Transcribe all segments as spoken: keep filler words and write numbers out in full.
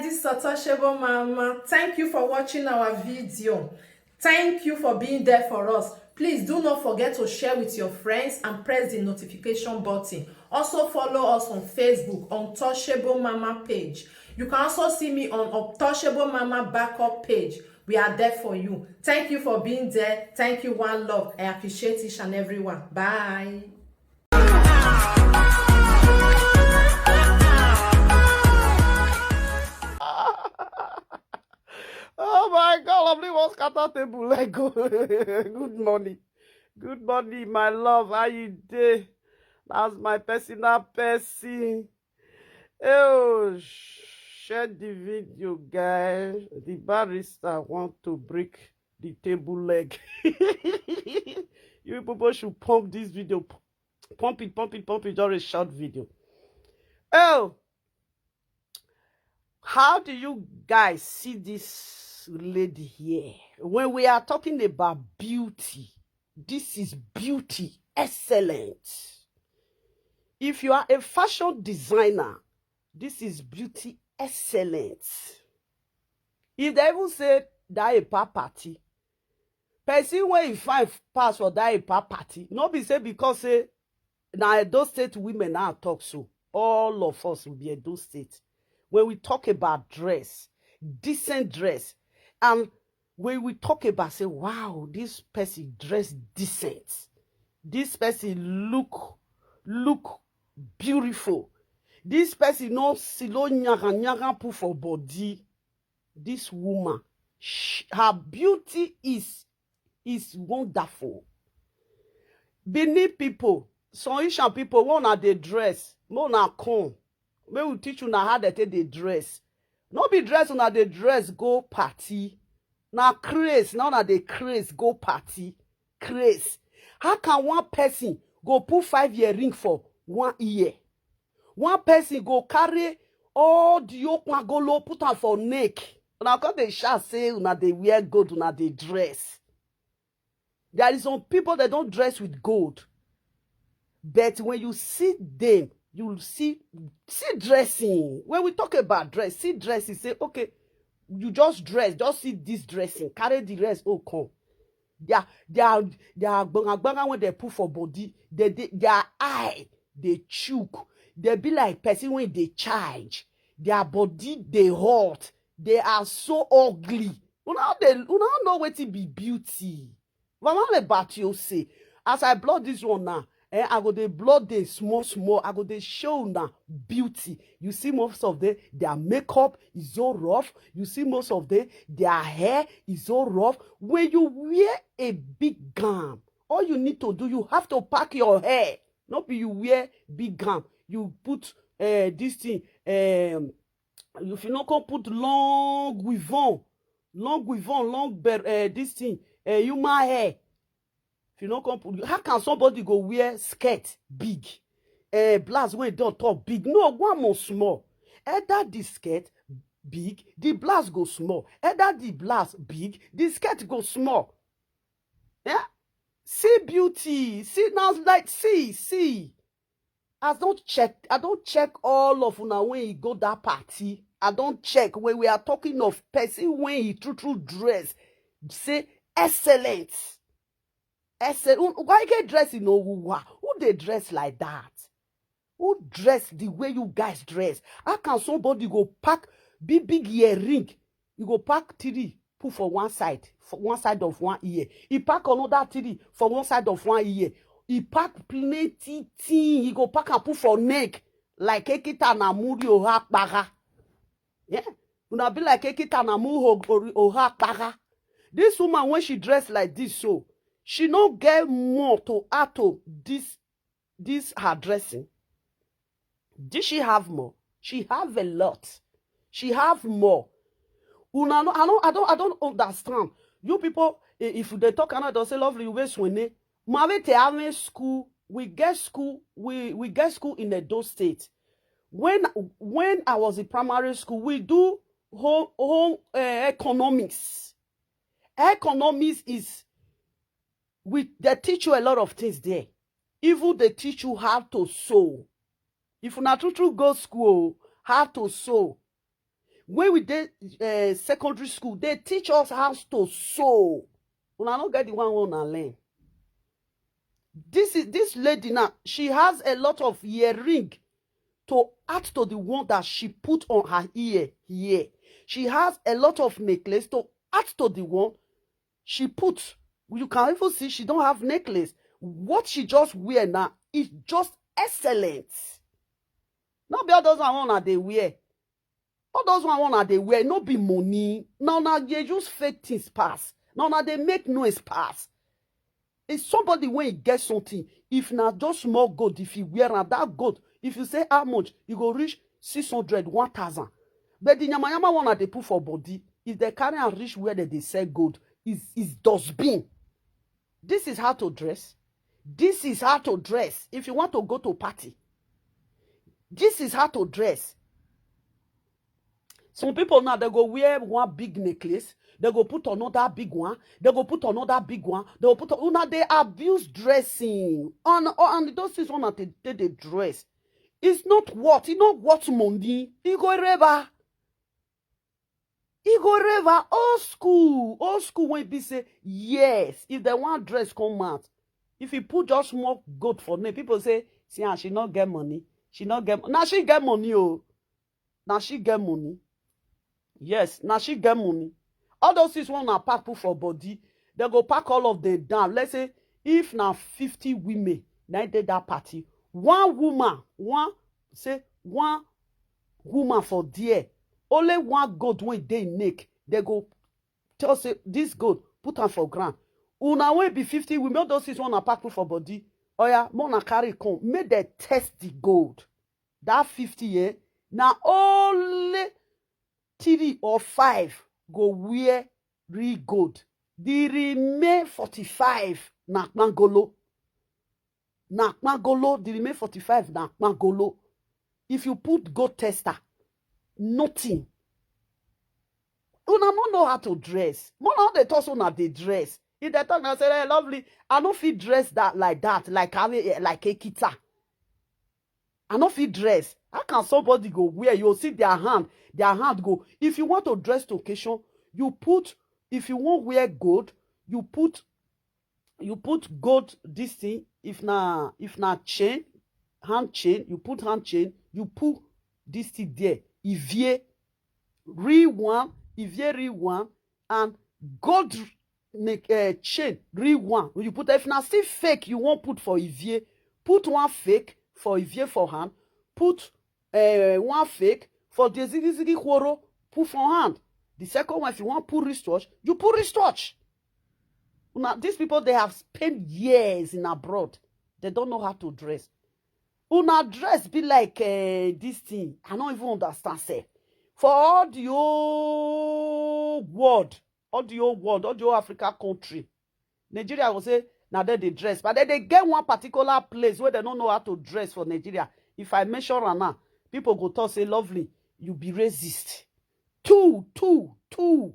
This is Untouchable Mama. Thank you for watching our video. Thank you for being there for us. Please do not forget to share with your friends and press the notification button. Also follow us on Facebook, Untouchable Mama page. You can also see me on Untouchable Mama backup page. We are there for you. Thank you for being there. Thank you, one love. I appreciate each and every one. Bye. Oh my God, lovely one scatter table. Let go. Good morning. Good morning, my love. How you dey? That's my personal person. Oh, share the video, guys. The barrister want to break the table leg. You people should pump this video. P-, pump it, pump it, pump it. Just a short video. Oh, how do you guys see this lady here? When we are talking about beauty, this is beauty excellent. If you are a fashion designer, this is beauty excellent. If they even say that a pa party, person wey e fine pass for that a pa party, no be say because say na Edo State women now talk so. All of us will be Edo State. When we talk about dress, decent dress, and when we talk about say, wow, this person dress decent, this person look look beautiful, this person no silo nyaga nyaga put for body. This woman, sh-, her beauty is is wonderful. Benin people, some Asian people, when una dey dress, make una come, make we teach una how they take dey dress. No be dress una dey dress go party. Na craze, na una dey craze go party. Craze. How can one person go put five year ring for one ear? One person go carry all the okwagolo, put am for neck. Una come dey shout say una dey wear gold, una dey dress. There is some people that don't dress with gold. But when you see them, you see, see dressing. When we talk about dress, see dressing, say, okay, you just dress, just see this dressing, carry the rest, oh, come. Their, their, their gbanga gbanga when they put for body, they, they, their eye, they chook. They be like person when they charge. Their body, they hot. They are so ugly. Una dey, una know wetin be beauty. Mama le bat you say, as I blood this one now, eh, I go dey blood dey small small. I go dey show una beauty. You see most of them, their makeup is so rough. You see most of them, their hair is so rough. When you wear a big gown, all you need to do, you have to pack your hair. Not be you wear big gown, you put uh, this thing. Um, if you no come put long wivon, long wivon, long ber uh, this thing, uh, human hair. If you no come put, how can somebody go wear skirt big, uh, blouse wey don top big? No, one more small. Either the skirt big, the blouse go small. Either the blouse big, the skirt go small. Yeah? See beauty. See now, like, see, see. I don't check, I don't check all of una when he go that party. I don't check when we are talking of person when he true true dress. Say excellent. Excellent. Why get dress in Owuwa? Who they dress like that? Who dress the way you guys dress? How can somebody go pack big big earring? You go pack three, put for one side, for one side of one ear. He pack another three for one side of one ear. He pack plenty thing. He go pack and put for neck like Ekita na Muri Oha Kpaga. Yeah, una be like Ekita na Mu Oha Kpaga. This woman, when she dress like this, so she no get more to add to this this her dressing. Did she have more? She have a lot. She have more. Una no, I don't, I don't, I don't understand. You people, if they talk another, say lovely, you waste when they. Mavete having school, we get school, we we get school in Edo State. When when I was in primary school, we do home home uh, economics. Economics is we they teach you a lot of things there. Even they teach you how to sew. If una true true go school, how to sew. When we dey uh, secondary school, they teach us how to sew. Una no get the one wey una learn. This is this lady now. She has a lot of earring to add to the one that she put on her ear here. She has a lot of necklace to add to the one she put. You can even see she don't have necklace. What she just wear now is just excellent. Not be all those one una dey wear. All those one una dey wear no be money. Now now they use fake things pass. Now now they make noise pass. If somebody when he get something, if na just small gold, if he wear am, that gold, if you say how much, you go reach six hundred, one thousand. But the yamayama one that they put for body, if they carry and reach where they, they sell gold, is is dustbin. This is how to dress. This is how to dress. If you want to go to party, this is how to dress. Some people now they go wear one big necklace, they go put another big one, they go put another big one, they go put una they abuse dressing. And and those things one that they, they, they dress. It's not what, it's not what money. You go reba. He go reva old school, old school when be say yes, if they want dress come out, if you put just small goat for name, people say, see, ah, she not get money, she not get. Now she get money, oh, now she get money. Yes, now she get money. All those things one na pack put for body, they go pack all of them down. Let's say if now fifty women na dey that party, one woman, one say one woman for there, only one goat wey dey im neck, they go tell say this goat put am for ground. Una wey be fifty women, all those things wey una pack put for body, oya, make una carry come, make dem test the gold. That fifty, eh, na only three or five go wear real gold. The remain forty-five na kpangolo. Na kpangolo, the remain forty-five na kpangolo. If you put gold tester, nothing. Una no know how to dress. More now they talk so now they dress. If they talk now say, hey, lovely, I no fit dress that like that, like how eh, like a kita. I no fit dress. How can somebody go wear you see their hand, their hand go? If you want to dress to occasion, you put, if you won't wear gold, you put you put gold this thing. If na if na chain, hand chain, you put hand chain, you put this thing there. Ivie real one, Ivie real one, and gold neck uh, chain real one. You put, if na still fake you won't put for Ivie, put one fake for Ivie for hand, put uh, one fake for the ziggy ziggy quarter, put for hand. The second one, if you want put wristwatch, you put wristwatch. Now these people they have spent years in abroad. They don't know how to dress. Una dress be like uh, this thing. I don't even understand. Say for all the old world, all the old world, all the old Africa country, Nigeria will say now that they dress, but then they get one particular place where they don't know how to dress for Nigeria. If I mention Rana, people go talk say, lovely, you be racist. Two, two, two.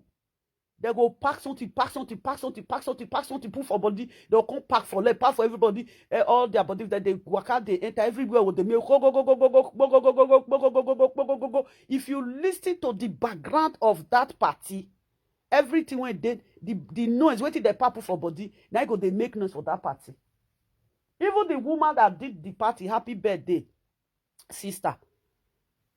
They go pack something, pack something, pack something, pack something, pack something, put for body. They'll come pack for leg, pack for everybody. Eh, all their body that they work out, they enter everywhere with the milk. Go, go, go, go, go, go, go, go, go, go, go, go, go, go, go, go, go, go, go, go. If you listen to the background of that party, everything when they the, the noise, waiting the purple for body, now go they make noise for that party. Even the woman that did the party, happy birthday, sister.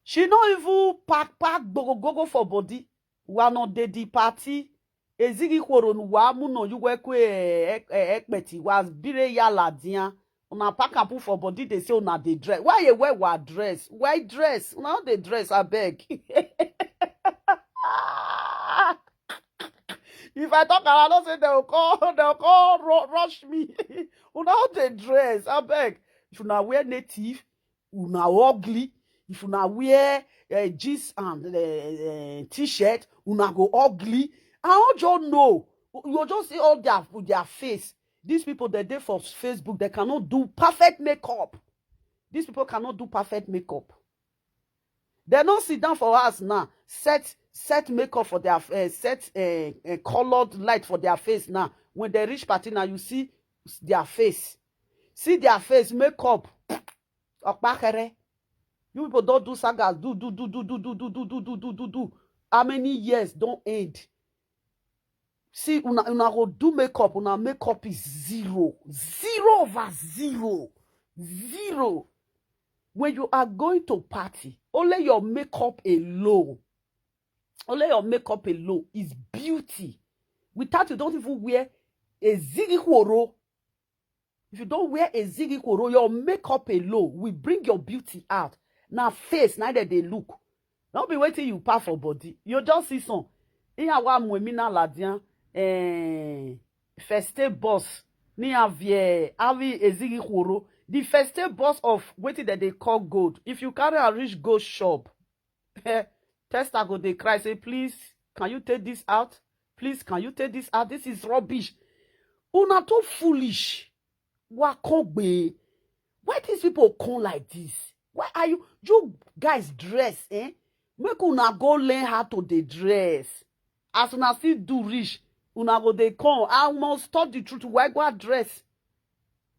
She no even pack pack go go go go for body. We are not dey the party. Ezigi kworo nu wa mu no you work we ekpeti was bire ya ladian. Una pack and put for body, they say una dey dress. Why you wear wa dress? Why dress? Una no dey dress, I beg. If I talk, I don't say they'll call, they'll call ru- rush me. Una no dey dress, I beg. If una wear native, una ugly. If una wear uh, jeans and uh, uh, t-shirt, una go ugly. I don't just know. You just see all their their face. These people they dey for Facebook, they cannot do perfect makeup. These people cannot do perfect makeup. They don't sit down for us now. Set set makeup for their uh, set uh, uh, colored light for their face now. When they reach party now, you see their face. See their face, makeup. Okpakere. You people don't do sagas. Do do do do do do do do do do do do do do. how many years don end. See, una, una go do makeup, una makeup is zero. Zero over zero. Zero. When you are going to party, only your makeup alone, only your makeup alone is beauty. Without, you don't even wear a ziggy horo. If you don't wear a ziggy horo, your makeup alone will bring your beauty out. Now face, now that they look. Don't be waiting you pass for body. You just see some. In our women now, Ladian, eh, first aid boss. Ni avie, avi ezigi horo. The first aid boss of wetin that they call gold. If you carry a rich gold shop, tester go dey cry, say, "Please, can you take this out? Please, can you take this out? This is rubbish." Una too foolish. Wa kogbe. Why these people come like this? Why are you, you guys dress, eh? Make una go learn how to dey dress. As una still do rich, una go dey come. I must talk the truth. Why go dress?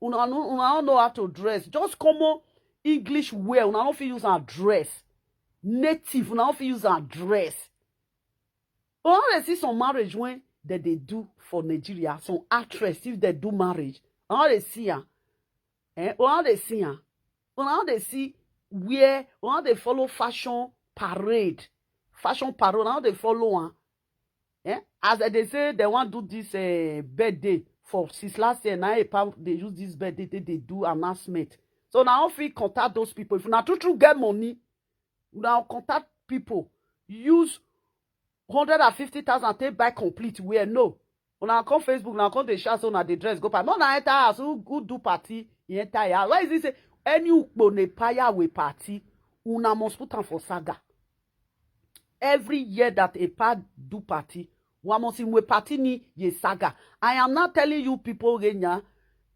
Una no, una no know how to dress. Just common English wear. Una no fit use and dress. Native, una no fit use and dress. Una dey see some marriage when that they do for Nigeria, some actress, if they do marriage, una dey see am. Eh, una dey see am. Una dey see where una dey follow fashion parade. Fashion parade, una dey follow am. Eh? As they say they want do this uh, birthday for since last year, now they use this birthday they, they do announcement. So now if we contact those people, if una true true get money, now contact people, use hundred and fifty thousand take buy complete wear. No. Una come Facebook, now come dey shout, so na the dress go party. No, na enter house. Who, who do party? He enter your house. Why is this say any ukpo ne paya we party? Una must put am for saga. Every year that a pa do party, one must in we party ni ye saga. I am not telling you people Kenya.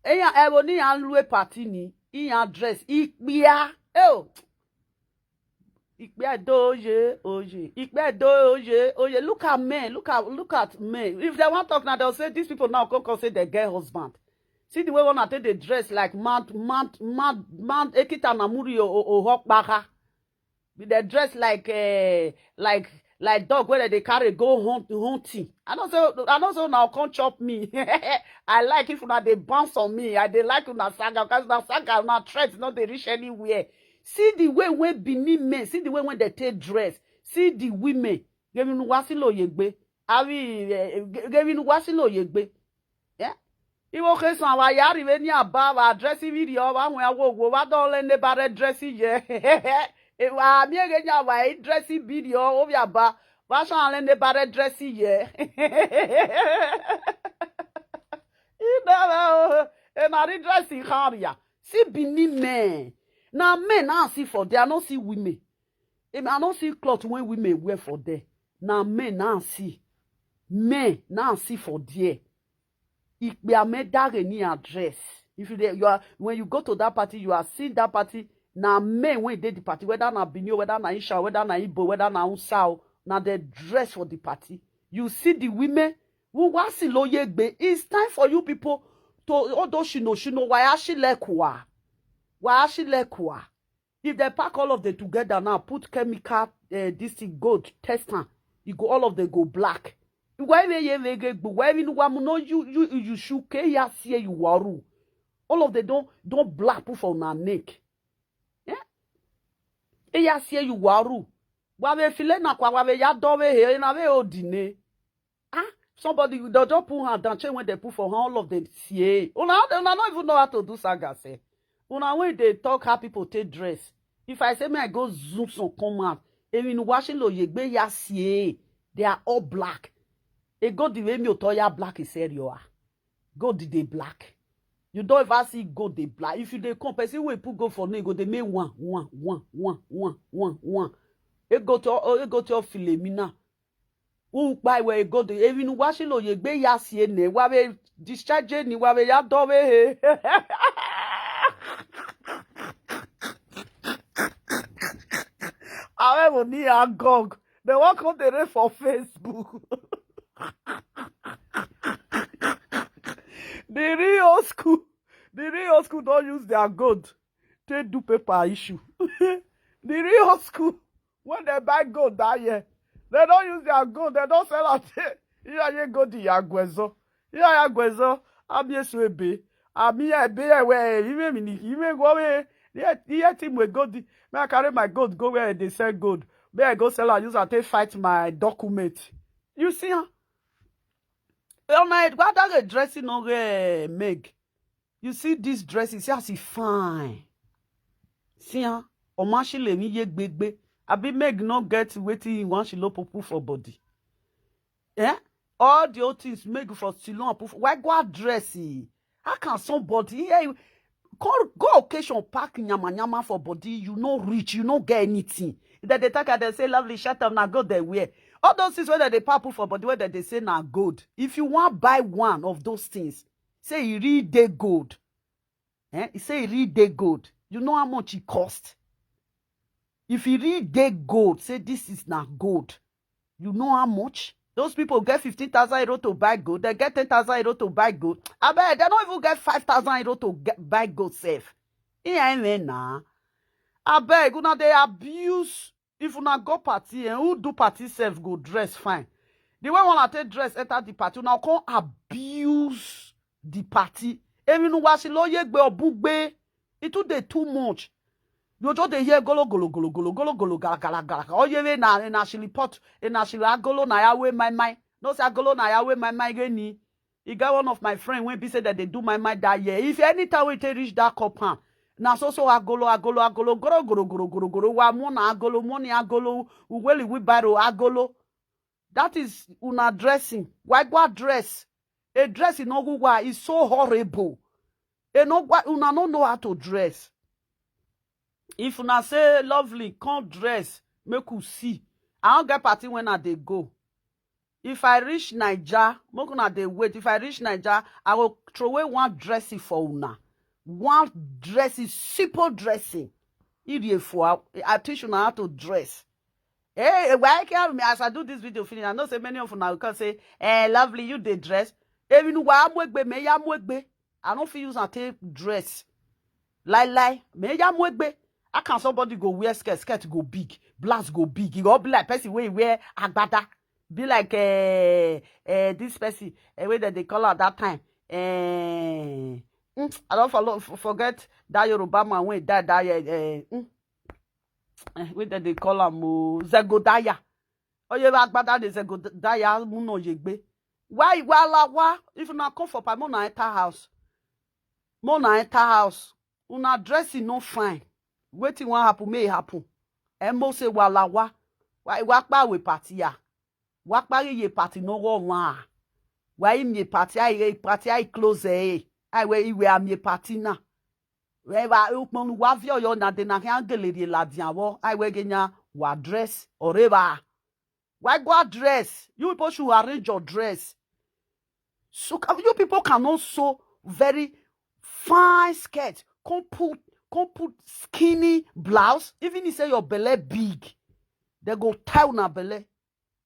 Eya ewo ni an lue party ni, in your dress, ikpia. Oh, ikpia do oye, oye. Ikpia do oye, oye. Look at men. Look at, look at men. If they want talk now, they'll say these people now come, come say they get husband. See the way one take they dress like mad, mad, mad, mad. Ekita namuri o o hokpaka. With the dress like uh, like like dog where they carry go hunt hunting. I don't say I don't say now come chop me. I like if una they bounce on me. I they like una saga because una saga una threat not they reach anywhere. See the way when Benin men, see the way when they take dress. See the women. Giving wasilo yegbe. Avi giving wasilo yegbe. Yeah. Iwo kesan wa yari ve ni aba wa dress video wa hwen awo wo wa do le ne bare dress ye. E wa mi ege nya wa dress video o via ba. Wa san le ne bare dress ye. Ina o e na ri dress haria. See Benin men. Na men I see for there, I no see women. I no see cloth when women wear for there. Na men I see. Men I see for there. Ikpe amedare ni address. If you dey, you are when you go to that party, you are seeing that party. Na men when dey the party, whether na Benin, whether na Isha, whether na Igbo, whether na Usa, na the dress for the party. You see the women who was loyegbe. It's time for you people to odo shino shino why ashi lekwa. Why ashi lekwa. If they pack all of them together now, put chemical uh, this thing gold test am, e go all of them go black. Why we ye we get but why we no wa no you you you shoe ke ya see you waru. All of them don't don't black put for na neck. Yeah. E ya see you waru. Wa we file na kwa wa we ya do we he na we odine. Ah, somebody with the job put hand down, chain when they put for hand, all of them see. Una, una not even know how to do saga say. Una when they talk how people take dress. If I say me I go zoom some come out, even washing lo yegbe ya see. They are all black. E go the way me otoya black is serious. Go the day black. You don't ever see go the black. If you dey come, person wey put go for no, e go dey make one, one, one, one, one, one, one. E go to, e go to Philomena. Ukpa iwe ego de evinu wa shi lo ye gbe ya si ene wa be discharge ni wa be ya do be he. Awe mo ni agog. They wan come dey rain for Facebook. The real school, the real school don use their gold take do paper issue. The real school, when they buy gold that year, They don use their gold, they don sell am. Iya ye gold ya gwezo. Iya ya gwezo. Abi esu ebe. Abi ya ebe ya we. Ime mi ni ime go we. Iye iye ti mo gold. Me I carry my gold go where they sell gold. Me I go sell am, use am take fight my document. You see am? Una go that dressing no get Meg. You see this dress, you see as e fine. See am, Omashile mi ye gbegbe. Abi Meg no get wetin he want, she no put for body. Eh? All the old things Meg for Ceylon put for. Why go dress? How can somebody here go, go occasion pack nyama nyama for body? You no rich, you no get anything. Then they talk and they say, "Lovely, shut up, now go there wear." All those things wey dem dey pack put for body, wey dem dey say na gold. If you wan buy one of those things, say e really dey gold. Eh? E say e really dey gold. You know how much e cost? If e really dey gold, say this is na gold. You know how much? Those people get fifteen thousand euro to buy gold. They get ten thousand euro to buy gold. Abeg, they no even get five thousand euro to get, buy gold sef. E na. Abeg, una dey abuse. If una go party, eh, who do party sef go dress fine. The way una take dress enter the party, una come abuse the party. Emi nu wa si lo ye gbe obugbe. It too dey too much. You just dey hear golo golo golo golo golo golo gala gala gala. Oh, ye na na shili pot, na shili agolo na ya we my my. No say agolo na ya we my my geni. E get one of my friend wey be say that they do my my that year. If anytime we take reach that compound, na so so agolo agolo agolo goro goro goro goro goro wa mo na agolo mo ni agolo uweli wheelbarrow agolo. That is una dressing. Why go dress? A dress in Oguwa is so horrible. E no gwa, una no know how to dress. If una say lovely, come dress, make we see. I don't get party when I dey go. If I reach Naija, make una dey wait. If I reach Naija, I go throw away one dressing for una. One dressing, simple dressing. Idiot for I teach una how to dress. Hey, why can't me as I do this video finish? I know say many of una will come say, "Eh, lovely, you dey dress." Even wa amwegbe, me ya amwegbe. I don't feel use and take dress. Lie lie, me ya amwegbe. How can somebody go wear skirt, skirt go big, blouse go big? E go be like person wey wear agbada. Be like uh, uh, this person uh, wey dem dey call am that time. Uh, mm, I don follow, f- forget that Yoruba man wey die that year. Uh, mm, uh, wey dem dey call am o Zegodaya. Oye agbada dey Zegodaya muno yegbe. Why wala wa? If una come for party, una enter house. Mo na enter house. Una dressing no fine. Wetin wan happen, may happen. Emo say wala wa. Why wa pa we party ya? Wa pa ye party no go wa. Why me party? I party I close eh. I we we am ye party na. We wa upon wa vio yo na de na hangele de la diawo. I we genya wa dress or ever. Why go dress? You people should arrange your dress. So can, you people cannot sew very fine skirt. Come put come put skinny blouse. Even if say your belly big, they go tie una belly.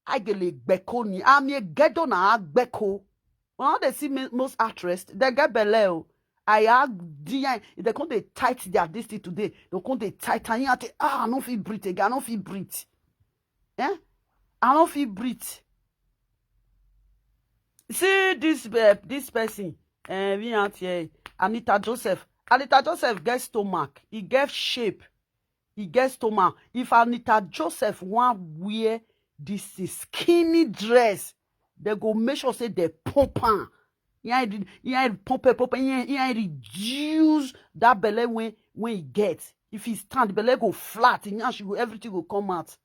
I get like beko ni. I'm a ghetto na beko. When they see me, most actress, they get belly. Oh. I have D I. If they come they tight their this thing today, they come they tight and you have to, ah, I don't feel breathe again. I don't feel breathe. Eh? I don't feel breathe. See this uh, this person. Uh, we out here. Anita Joseph. Anita Joseph gets stomach. He gets shape. He gets stomach. If Anita Joseph want wear this skinny dress, they go make sure say they pump am. Yeah, yeah, pump it, pump it, yeah, yeah, reduce that belly when when he get. If he stand, belly go flat, and she go everything go come out.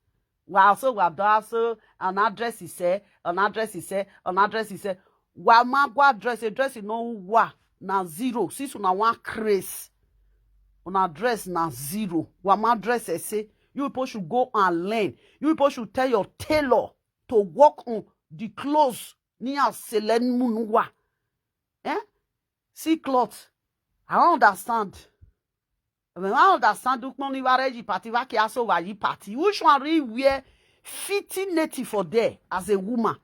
Wow, so wow, da so an address is say, an address is say, an address is say. Wow, man, go address a dress you know wa na zero. Since una one craze, on address na zero. Wow, man, dress I say you people should go and learn. You people should tell your tailor to work on the clothes near Selen Munuwa. Eh? See cloth. I don't understand. I mean, I understand. Look, money where you party, where you so where you party. Which one really wear fitting native for there as a woman?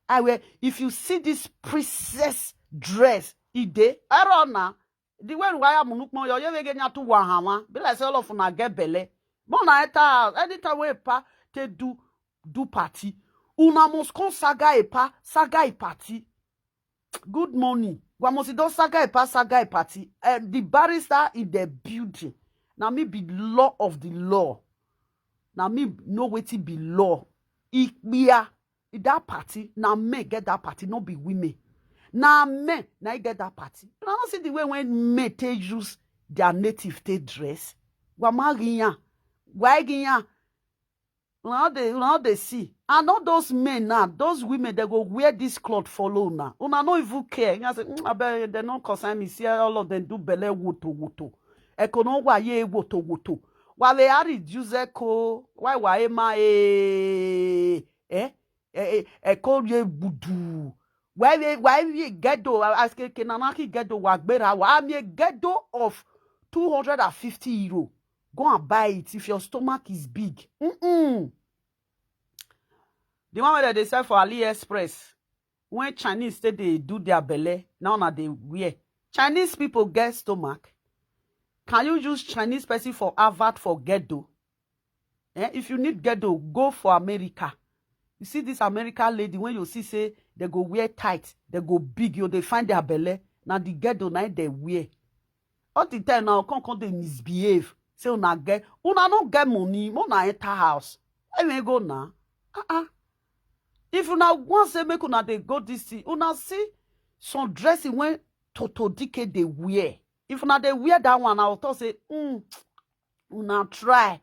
I wear. If you see this princess dress, it day. I don't know. The way why I'm look more, you're gonna to wahama. Be like all of una get belly. Mona enter house. Anytime we pa te do do party. Una must come saga epa, saga e party. Good morning. Wa must don saga epa, saga e party. Uh, the barrister in the building. Now me be law of the law. Now me know wetin be law. Ikpia, that party, now men get that party, not be women. Now men, now get that party. Now see the way when men take use their native take dress. Wa ma giyan. Why giyan? Una no dey, una no dey see. And all those men now, those women, they go wear this cloth follow una. Una no even care. You say, "Mm, abeg, they no concern me. See all of them do belle woto woto. Eko no wa ye woto woto. Wa we a reduce eko. Why wa e ma e? Eh? Eh, eh, eko ye budu. Why we, why we ghetto? As ke, ke nanaki ghetto wa gbera. Wa am ye ghetto of two hundred and fifty euro. Go and buy it if your stomach is big." Mm-mm. The one wey dem dey sell for AliExpress, when Chinese take dey do their belle, now na dey wear. Chinese people get stomach. Can you use Chinese person for Harvard for ghetto? Eh, if you need ghetto, go for America. You see this American lady, when you see say they go wear tight, they go big, you dey find their belle. Now the ghetto now they wear. All the time now, come, come they misbehave. Say una get, una no get money, una enter house. Where we go now? Uh-uh. If una want say make una dey go this thing, una see some dressing when Toto Dike dey wear. If una dey wear that one, I will talk say, mm, una try.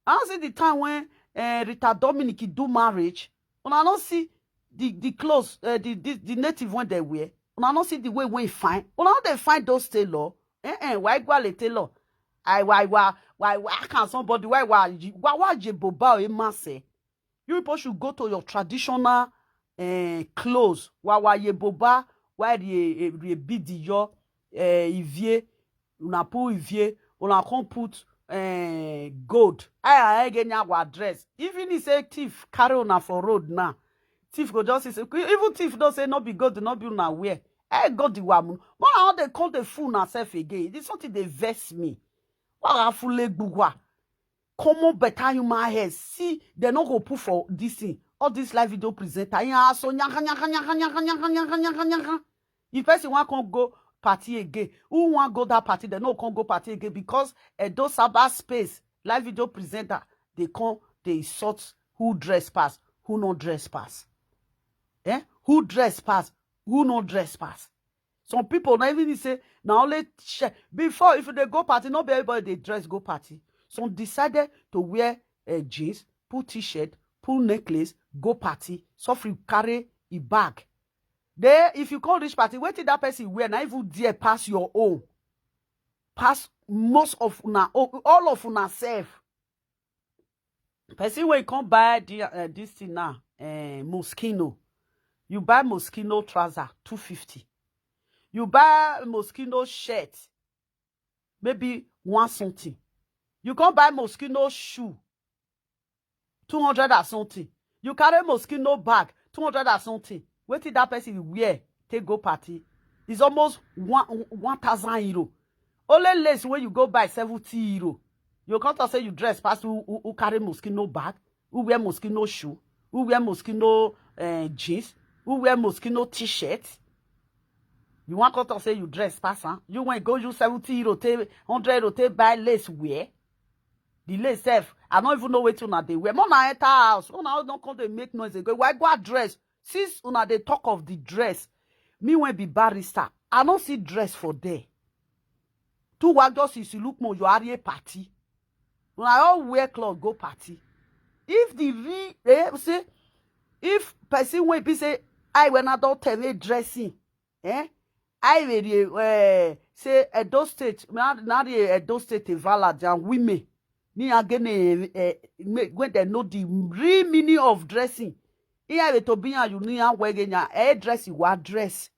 I don't see the time when uh, Rita Dominic do marriage. Una no see the, the clothes, uh, the, the, the native when they wear. Una no see the way when fine. Una no dey find those tailor. Eh, eh, why go le tailor? I, why, why, why, why can somebody, why, why, why, why, je boba o, e ma say? You people should go to your traditional uh, clothes. Wa wa ye boba, wa ye, ye bidi yo, uh, ivie, una put ivie, una come put uh, gold. I, I get your address. Even if say thief carry una for road now, thief go just say, even thief don't say no be gold, no be una wear. I got the one. But how they call the fool herself again? This something they vex me. What a fool leg bugwa. Common better human head. See, they no go put for this thing. All this live video presenter. Yeah, so nyaka, nyaka, nyaka, nyaka, nyaka, nyaka, nyaka, nyaka. If person want come go party again, who want go that party, they no come go party again because uh, those cyber space, live video presenter, they come, they insult who dress pass, who no dress pass. Eh? Who dress pass, who no dress pass. Some people not even say now only check. Before, if they go party, not be everybody they dress go party. Some decided to wear uh, jeans, put t-shirt, put necklace, go party. Suffering carry a bag. They, if you call this party, wait till that person wear, not even there pass your own. Pass most of una, all of una self. Person wey come buy the, uh, this thing now, uh, Moschino. You buy Moschino trouser, two fifty. You buy Moschino shirt, maybe one something. You come buy Moschino shoe, two hundred or something. You carry Moschino bag, two hundred or something. Wait till that person wear, take go party. It's almost one, one thousand euro. Only lace when you go buy seventy euro. You can't say you dress past who, who, who carry Moschino bag, who wear Moschino shoe, who wear Moschino uh, jeans, who wear Moschino t-shirt. You want to say you dress pass, huh? You went go use seventy euro, take hundred euro, take buy lace wear. The lace self, I don't even know what una dey wear. More na enter house, una don't come dey make noise again. Why go dress? Since una dey talk of the dress, me when be barrister, I no see dress for there. Two wa just is look more you are a party. Una all wear cloth go party. If the re eh, say if person wey be say I when I don't tell me dressing, eh? I will uh, say Edo State, now the Edo State valid and women. Ni agene eh, when they know the real meaning of dressing. Here to be a union wegenya eh dress you are dress.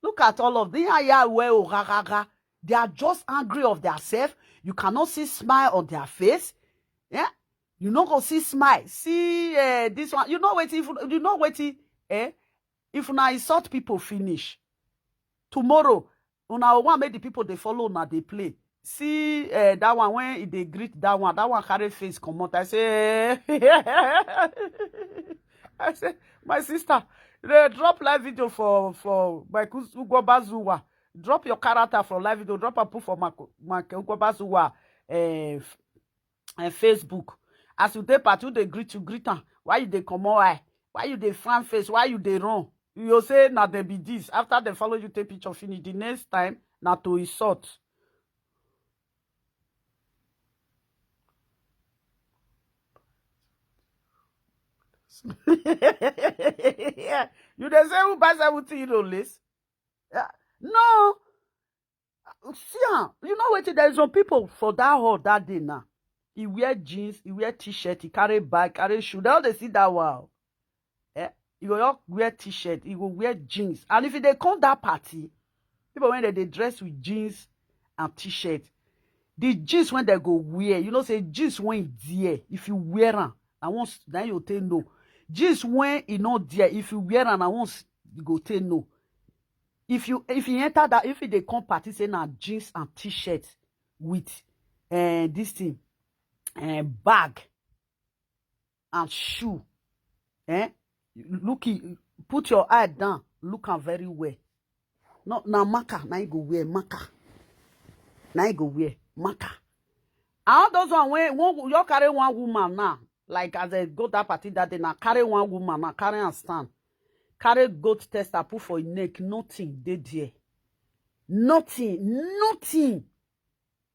Look at all of them. They are well gaga. They are just angry of themselves. You cannot see smile on their face. Yeah, you no go see smile. See uh, this one. You know what if you know what eh? If una insult people finish, tomorrow una wan make the people dey follow una dey play. See uh, that one when e dey greet that one, that one carry face comot. I say, eh. My sister, they drop live video for for Mike Ugwobazuwa. Drop your character for live video. Drop and put for Mike Ugwobazuwa uh, uh, Facebook. As you dey party, they greet you, greet am. Why you dey comot eye? Why you dey frown face? Why you dey run? You say na dem be this. After they follow you, take picture finish. The next time, na to insult. Yeah. You dey say who buy seventy euro lace? Yeah. No. See am. You know wetin? There is some people for that hall that day now. He wear jeans, he wear t-shirt, he carry bag, carry shoe. They all dey see that one. Eh? He go just wear t-shirt, he go wear jeans. And if he dey come that party, people when they dey dress with jeans and t-shirt, the jeans when they go wear, you know say jeans when e there, if you wear am, I want na you take know. Jeans when e no there, if you wear am, I want you go take know. If you if you enter that, if you dey come party say na jeans and t-shirt with uh, this thing, uh, bag and shoe, eh? Look it, put your eye down, look am very well. No, na marker na you go wear, marker. Na you go wear marker. And all those one when one you carry one woman now, like as I go that party that day now, carry one woman now, carry and stand, carry goat tester put for your neck, nothing dey there, nothing, nothing.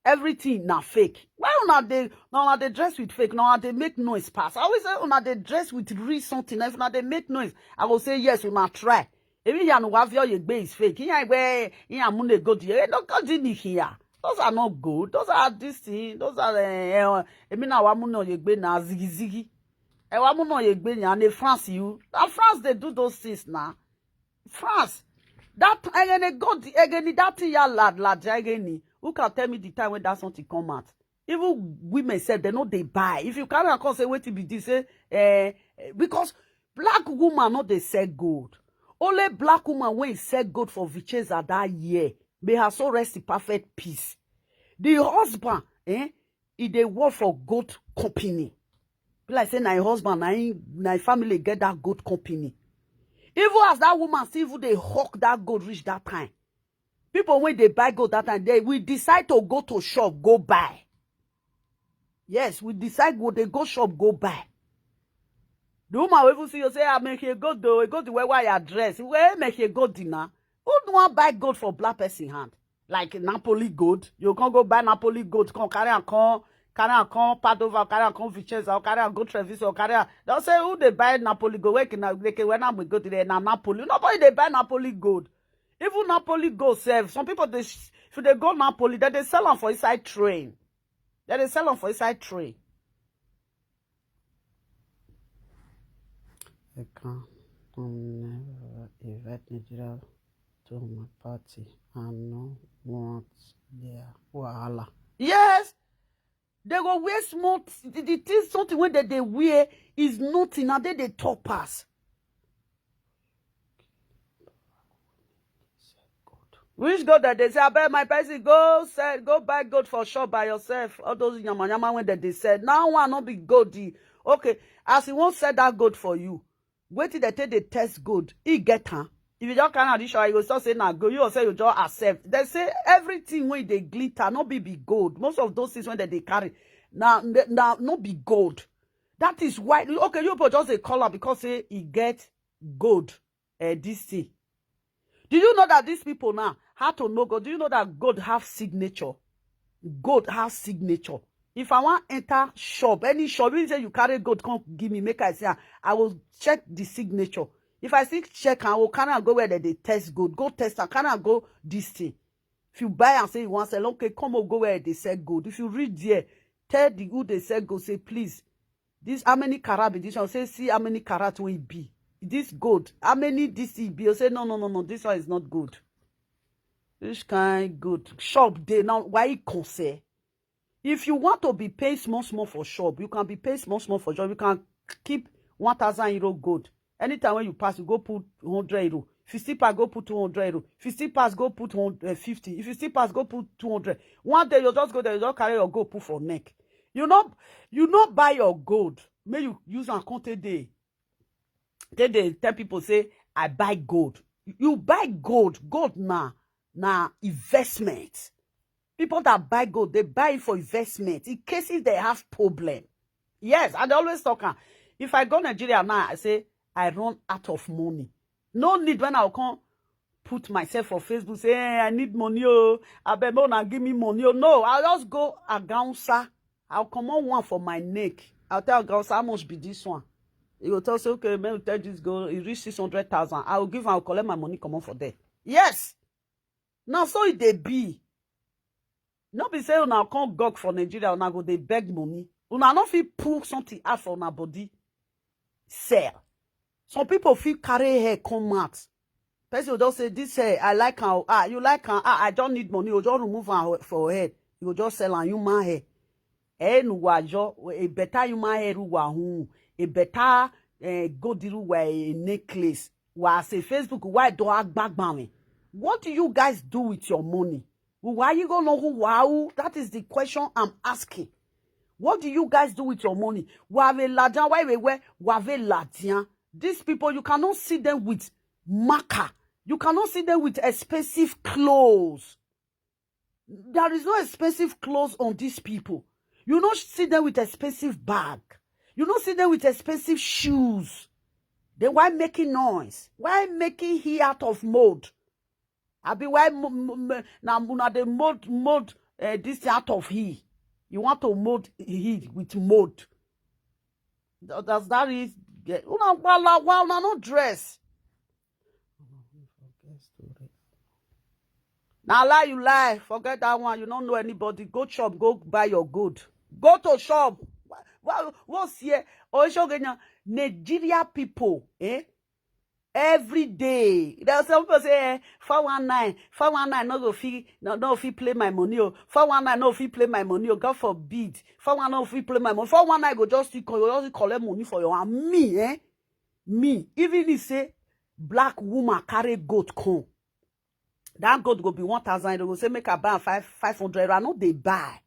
Everything na fake. Why una dey na una dey dress with fake? Na una dey make noise pass. I always say una dey dress with real something. If una dey make noise, I go say yes, una try. Ebi ya no wavio ye gbe is fake. Iya gbe iya mu ne go di. E no go di ni here. Those are not good. Those are this thing. Those are eh, eh, emi na wa mu no ye gbe na zigi zigi. E wa mu no ye gbe ni and France you. Na France dey do those things na. France. That again go again that thing ya lad lad again. Who can tell me the time when that something come out? Even women sef, they no dey buy. If you carry am come say wetin be this, say eh, because black woman no dey sell gold. Only black woman wey sell gold for Vicenza that year, may her soul rest in perfect peace. The husband, eh, e dey work for gold company. Be like say na im husband, na im na im family get that gold company. Even as that woman still even dey hawk that gold reach that time, people wey dey buy gold that time, they will decide to go to shop go buy. Yes, we decide go dey go shop go buy. The woman will even see you say, "I make a gold though, a gold where why I dress. Where make a gold dinner? Who do want buy gold for black person hand? Like Napoli gold. You can't go buy Napoli gold, come carry and come, carry and come Padova, carry and come Vicenza, carry and go Treviso, carry and they'll say who they buy Napoli gold. Where can they can when I'm go to the na Napoli? Nobody they buy Napoli gold. Even Napoli gold serve. Some people they if they go Napoli, then they sell them for inside train. Then they sell them for inside train. I can um, never invite Nigeria to my party. I no want their wahala. Yes, they go wear small the, the thing something when they, they wear is nothing and then they top pass. Which gold that they say, I bet my person go sell, go buy gold for shop by yourself. All those yama yama when that they said. Now one not be gold. Okay, as he won't sell that gold for you, wait till they take the test gold. He get her. If you don't carry this show, you will say na go. You will say you just accept. They say everything when they glitter, not be be gold. Most of those things when they, they carry, now now not be gold. That is why okay, you people just a color because say he get gold. Uh, this thing. Do you know that these people now how to know God? Do you know that God have signature? God have signature. If I want enter shop, any shop, you say you carry gold, come give me, make I see. I will check the signature. If I see check, I will carry and go where they, they test gold. Go test and carry and go this thing. If you buy and say you want sell, okay, come and go where they sell gold. If you read there, tell the who they sell gold, say please, this how many carat be this one? Say see how many carat will it be. This gold, how many this it be? You say no, no, no, no, this one is not good. This kind good shop day now. Why it concern? If you want to be paid small small for shop, you can be paid small small for shop. You can keep one thousand euro gold. Anytime when you pass, you go put hundred euro. If you still pass, go put two hundred euro. If you still pass, go put hundred fifty. If you still pass, go put two hundred. One day you just go there, you just carry your gold put for neck. You know, you not buy your gold. May you use and contact day. They dey tell people say, "I buy gold." You buy gold. Gold na, na investment. People that buy gold, they buy it for investment in cases they have problem. Yes, I dey always talk am. If I go Nigeria now, I say, "I run out of money." No need when I come put myself for Facebook, say, "Eh, I need money, oh, abeg, make una give me money, oh." No, I'll just go Agansa. I'll comot one for my neck. I'll tell Agansa, "How much be this one?" He go tell say, "Okay, make we tell this girl, e reach six hundred thousand." I will give am, I'll collect my money, comot for there. Yes. Now, so it dey be. No be say una come gawk for Nigeria, una go dey beg money. Una no fit pull something out for una body, sell. Some people fit carry hair come out. Person go just say, "This hair, I like am. Ah, you like am? Ah, I just need money." You just remove am for head. You go just sell am, human hair. Eh, nu wa jo, a better human hair ru wa hun, a better, eh, gold ru wa a necklace. Wa say Facebook, why do I gbagba me? What do you guys do with your money? Why you go know who wow? That is the question I'm asking. What do you guys do with your money? Wa ve ladian, why we wear, wa ve ladian. These people, you cannot see them with marker. You cannot see them with expensive clothes. There is no expensive clothes on these people. You no see them with expensive bag. You no see them with expensive shoes. Then why making noise? Why making he out of mode? I be why mo- mo- mo- na una dey mold mold uh, this thing out of he. You want to mold he with mold. Does that is una wala wala no dress. Na lie you lie. Forget that one. You don't know anybody. Go shop. Go buy your good. Go to shop. What's here? Oishogenya, Nigeria people, eh? Every day. There are some people say, eh, four one nine, four one nine, no go fit, no, no fit play my money. Oh, four one nine, no fit play my money. Oh, God forbid. Four one nine, no fit play my money. Four one nine go just still call, go just collect money for your hand. Me, eh? Me. Even if say black woman carry goat come, that goat go be one thousand euro. Go say, "Make I buy am five, five hundred euro." I no dey buy.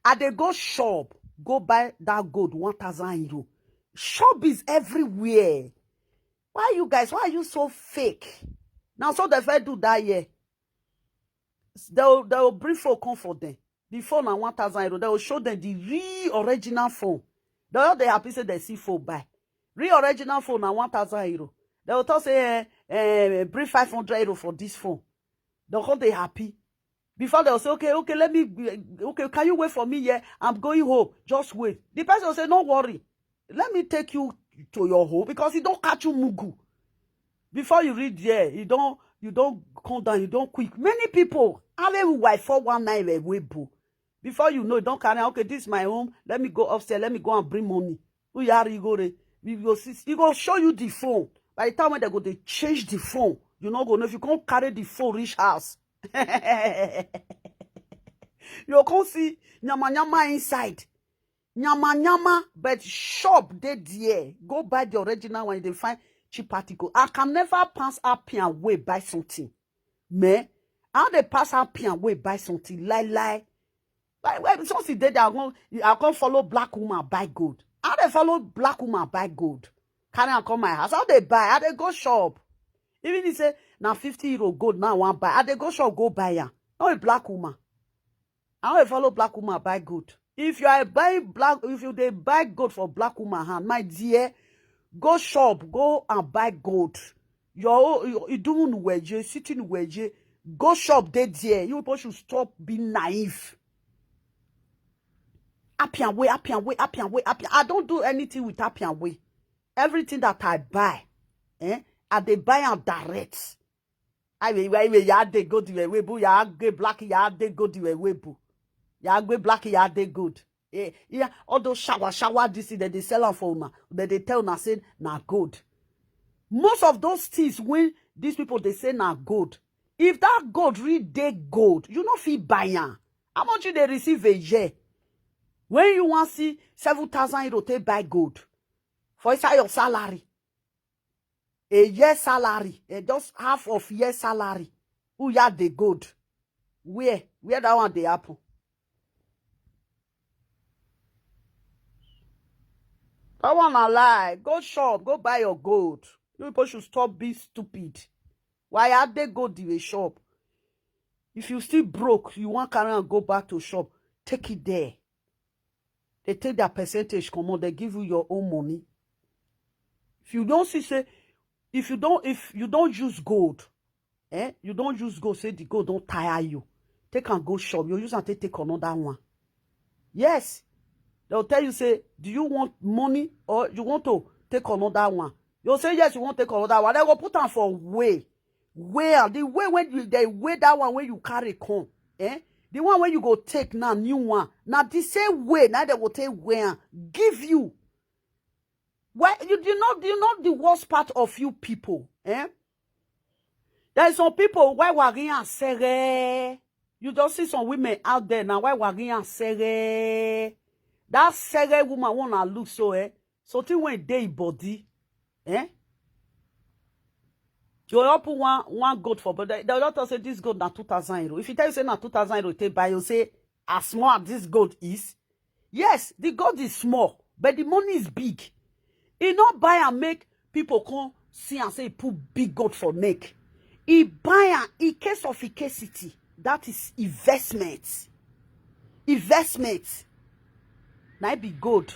I dey go shop, go buy that goat one thousand euro. Shop is everywhere. Why you guys, why are you so fake? Now, so they fit do that year. They will, they will bring phone come for them. The phone na one thousand euro. They will show them the real original phone. They all dey happy say they see phone buy. Real original phone na one thousand euro. They will talk say, eh, eh, "Bring five hundred euro for this phone." They come dey happy. Before they will say, "Okay, okay, let me, okay, can you wait for me here? I'm going home. Just wait." The person will say, "No worry. Let me take you to your home because you don't catch you mugu." Before you reach there, you don't, you don't come down, you don't quick. Many people, I will wife four one nine wey bo. Before you know, you don't carry, "Okay, this is my home. Let me go upstairs. Let me go and bring money." Uyari go re. You go see, you go show you the phone. By the time when they go, they change the phone. You no go know if you can't carry the phone reach house. You can't see nyama nyama inside. Nyama nyama, but shop dey there. Go buy the original one. They find cheap article. I can never pass up and way buy something. Me, I dey pass up and way buy something. Lie lie. Like when something dey there, I go, I go follow black woman buy gold. I dey follow black woman buy gold. Carry am come my house. I dey buy. I dey go shop. Even if say na fifty euro gold now I wan buy, I dey go shop go buy am. Not a black woman. I no dey follow black woman buy gold. If you are buying black, if you dey buy gold for black woman hand, my dear, go shop, go and buy gold. Your own, your, you do weje, sitting weje. Go shop dey there. You people should stop being naive. Appian way, Appian way, Appian way, Appian. I don't do anything with Appian way. Everything that I buy, eh, I dey buy am direct. I will, I will, ya dey go the way bu, ya gbe black, ya dey go the way bu. Ya gbe black, ya dey good. Eh, yeah, all those shower, shower, this thing that they sell am for una, that they tell una say na gold. Most of those things when these people they say na gold, if that gold really dey gold, you no fit buy am. How much you dey receive a year? When you wan see seven thousand euro take buy gold for inside your salary, a year salary, eh, just half of year salary, who ya dey gold? Where, where that one dey happen? That one na lie. Go shop, go buy your gold. You people should stop being stupid. Why are they gold in a shop? If you still broke, you want carry and go back to shop, take it there. They take their percentage, come on, they give you your own money. If you don't see, say, if you don't, if you don't use gold, eh, you don't use gold, say the gold don't tire you. Take and go shop. You use and take, take another one. Yes. They'll tell you, say, do you want money or you want to take another one? You'll say, yes, you want to take another one. They will put on for way. Where? The way when you, they weigh that one when you carry come. Eh? The one when you go take now, new one. Now the same way, now they will take where give you. Why you do not, do you not the worst part of you people? Eh? There is some people why worry and sere. You just see some women out there now why worry and sere. That sere woman wanna look so, eh? So thing when they body, eh? You all put one one gold for, but they, they will just say this gold na two thousand euro. If you tell you say na two thousand euro, take buy, you say as small as this gold is. Yes, the gold is small, but the money is big. E not buy and make people come see and say e put big gold for neck. E buy am in case of scarcity. That is investment. Investment. Na e be gold.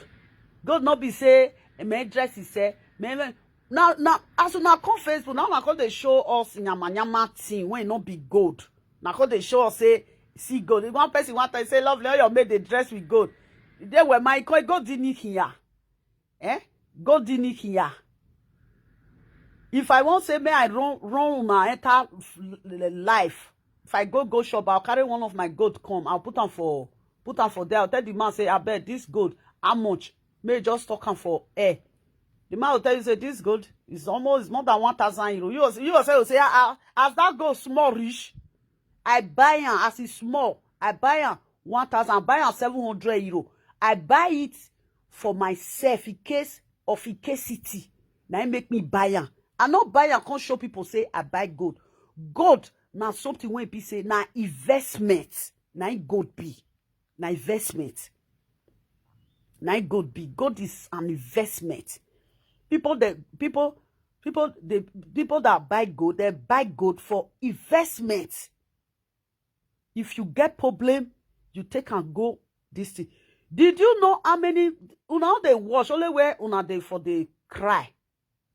Gold no be say my dress is say me me- now now as una come Facebook now una come dey show us nyama nyama thing wey no be gold. Una come dey show us say see gold. If one person want to say lovely all your maid dey dress with gold. They were my coin gold in here. Eh? Gold in here. If I want say may I run run una enter f- l- l- life. If I go go shop, I'll carry one of my gold come. I'll put am for put am for there. I'll tell the man say, I bet this gold, how much? May just stock am for air. The man will tell you say this gold is almost more than one thousand euro. You will- you will say, you say ah, ah, as that gold small rich, I buy am as e small. I buy am one thousand, buy am seven hundred euro. I buy it for myself in case of scarcity. Now it make me buy am. I not buy am come show people say I buy gold. Gold na something when people say na investment. Na it gold be. Na investment. Na it gold be. Gold is an investment. People that people people the people that buy gold, they buy gold for investment. If you get problem, you take and go this thing. Did you know how many una dey watch only where una dey for the cry?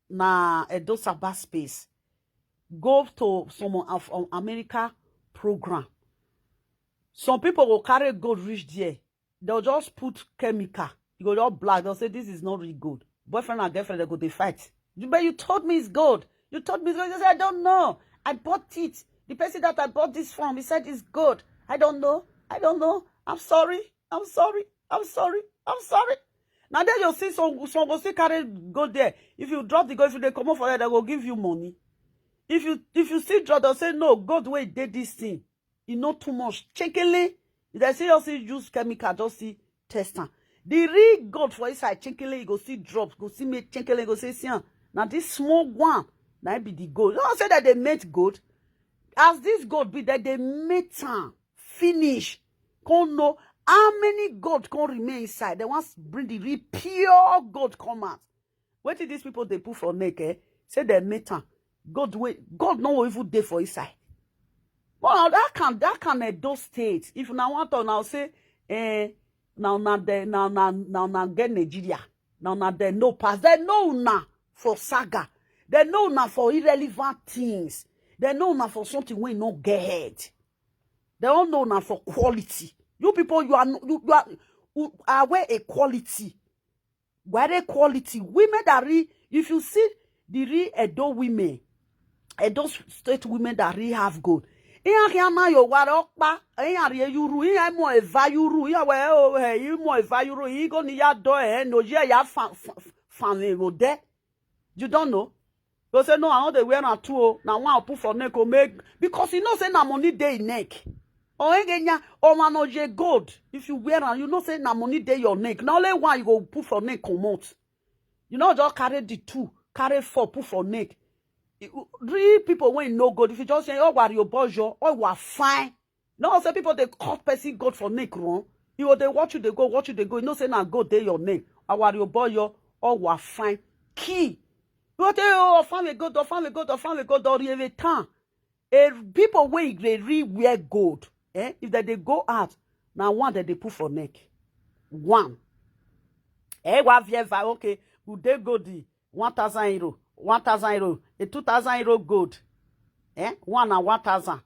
Na Edo Sabbath space. Go to some of um, America program. Some people will carry gold reach there. They'll just put chemical. You go just black. They'll say this is not real gold. Boyfriend and girlfriend they go they fight. You but you told me it's gold. You told me it's gold. You say I don't know. I bought it. The person that I bought this from, he said it's gold. I don't know. I don't know. I'm sorry. I'm sorry. I'm sorry. I'm sorry. Now then you see some some go still carry gold there. If you drop the gold, if they come up for that, they will give you money. If you if you still drop, they'll say no, gold wey dey this thing. E no too much. Checkily, if they say you see use chemical, just see test am. The real gold for inside checkily, you go see drop, go see make checkily, go say see am. Now this small one, now it be the gold. You know say that they made gold. As this gold be that they made am finish. Come know how many gold can remain inside. They want bring the real pure gold come out. Wetin these people they put for neck, eh? Say they made am. God wait, God no even dey for inside. Well, that can that can Edo State. If now want to now say, eh, now now they now now now now get Nigeria. Now now they no pass. They know now for saga. They know now for irrelevant things. They know now for something we no get head. They don't know now for quality. You people, you are no- you, you are you are where equality. Where equality? Women that re if you see the real Edo women, Edo State women that really have gold. Iya kia na yo wara okpa, iya rie yuru, iya mo eva yuru, iya we o he, iya mo eva yuru, iya go ni ya do e no ye ya fan fan fan e go de. You don't know. You say no, I know they wear na two o. Na one I put for neck o make because you know say na money dey in neck. O engenya o ma no je gold. If you wear am, you know say na money dey your neck. Na only one you go put for neck comot. You know just carry the two, carry four put for neck. Real people when no gold. If you just say oh wari obojo, oh wa fine. No say people they cut person gold for neck wrong. You go they watch you they go, watch you they go. You know say na gold dey your neck. Awari obojo, Or wa fine. Key. You tell you, oh, farm a gold, or farm a gold, or farm a gold, or you have a town. A people wey dey really wear gold. Eh? If they, they go out, now one that they put for neck. One. Eh, wa vieva, okay. Would they go the one thousand euro, one thousand euro, a two thousand euro gold. Eh? One and one thousand.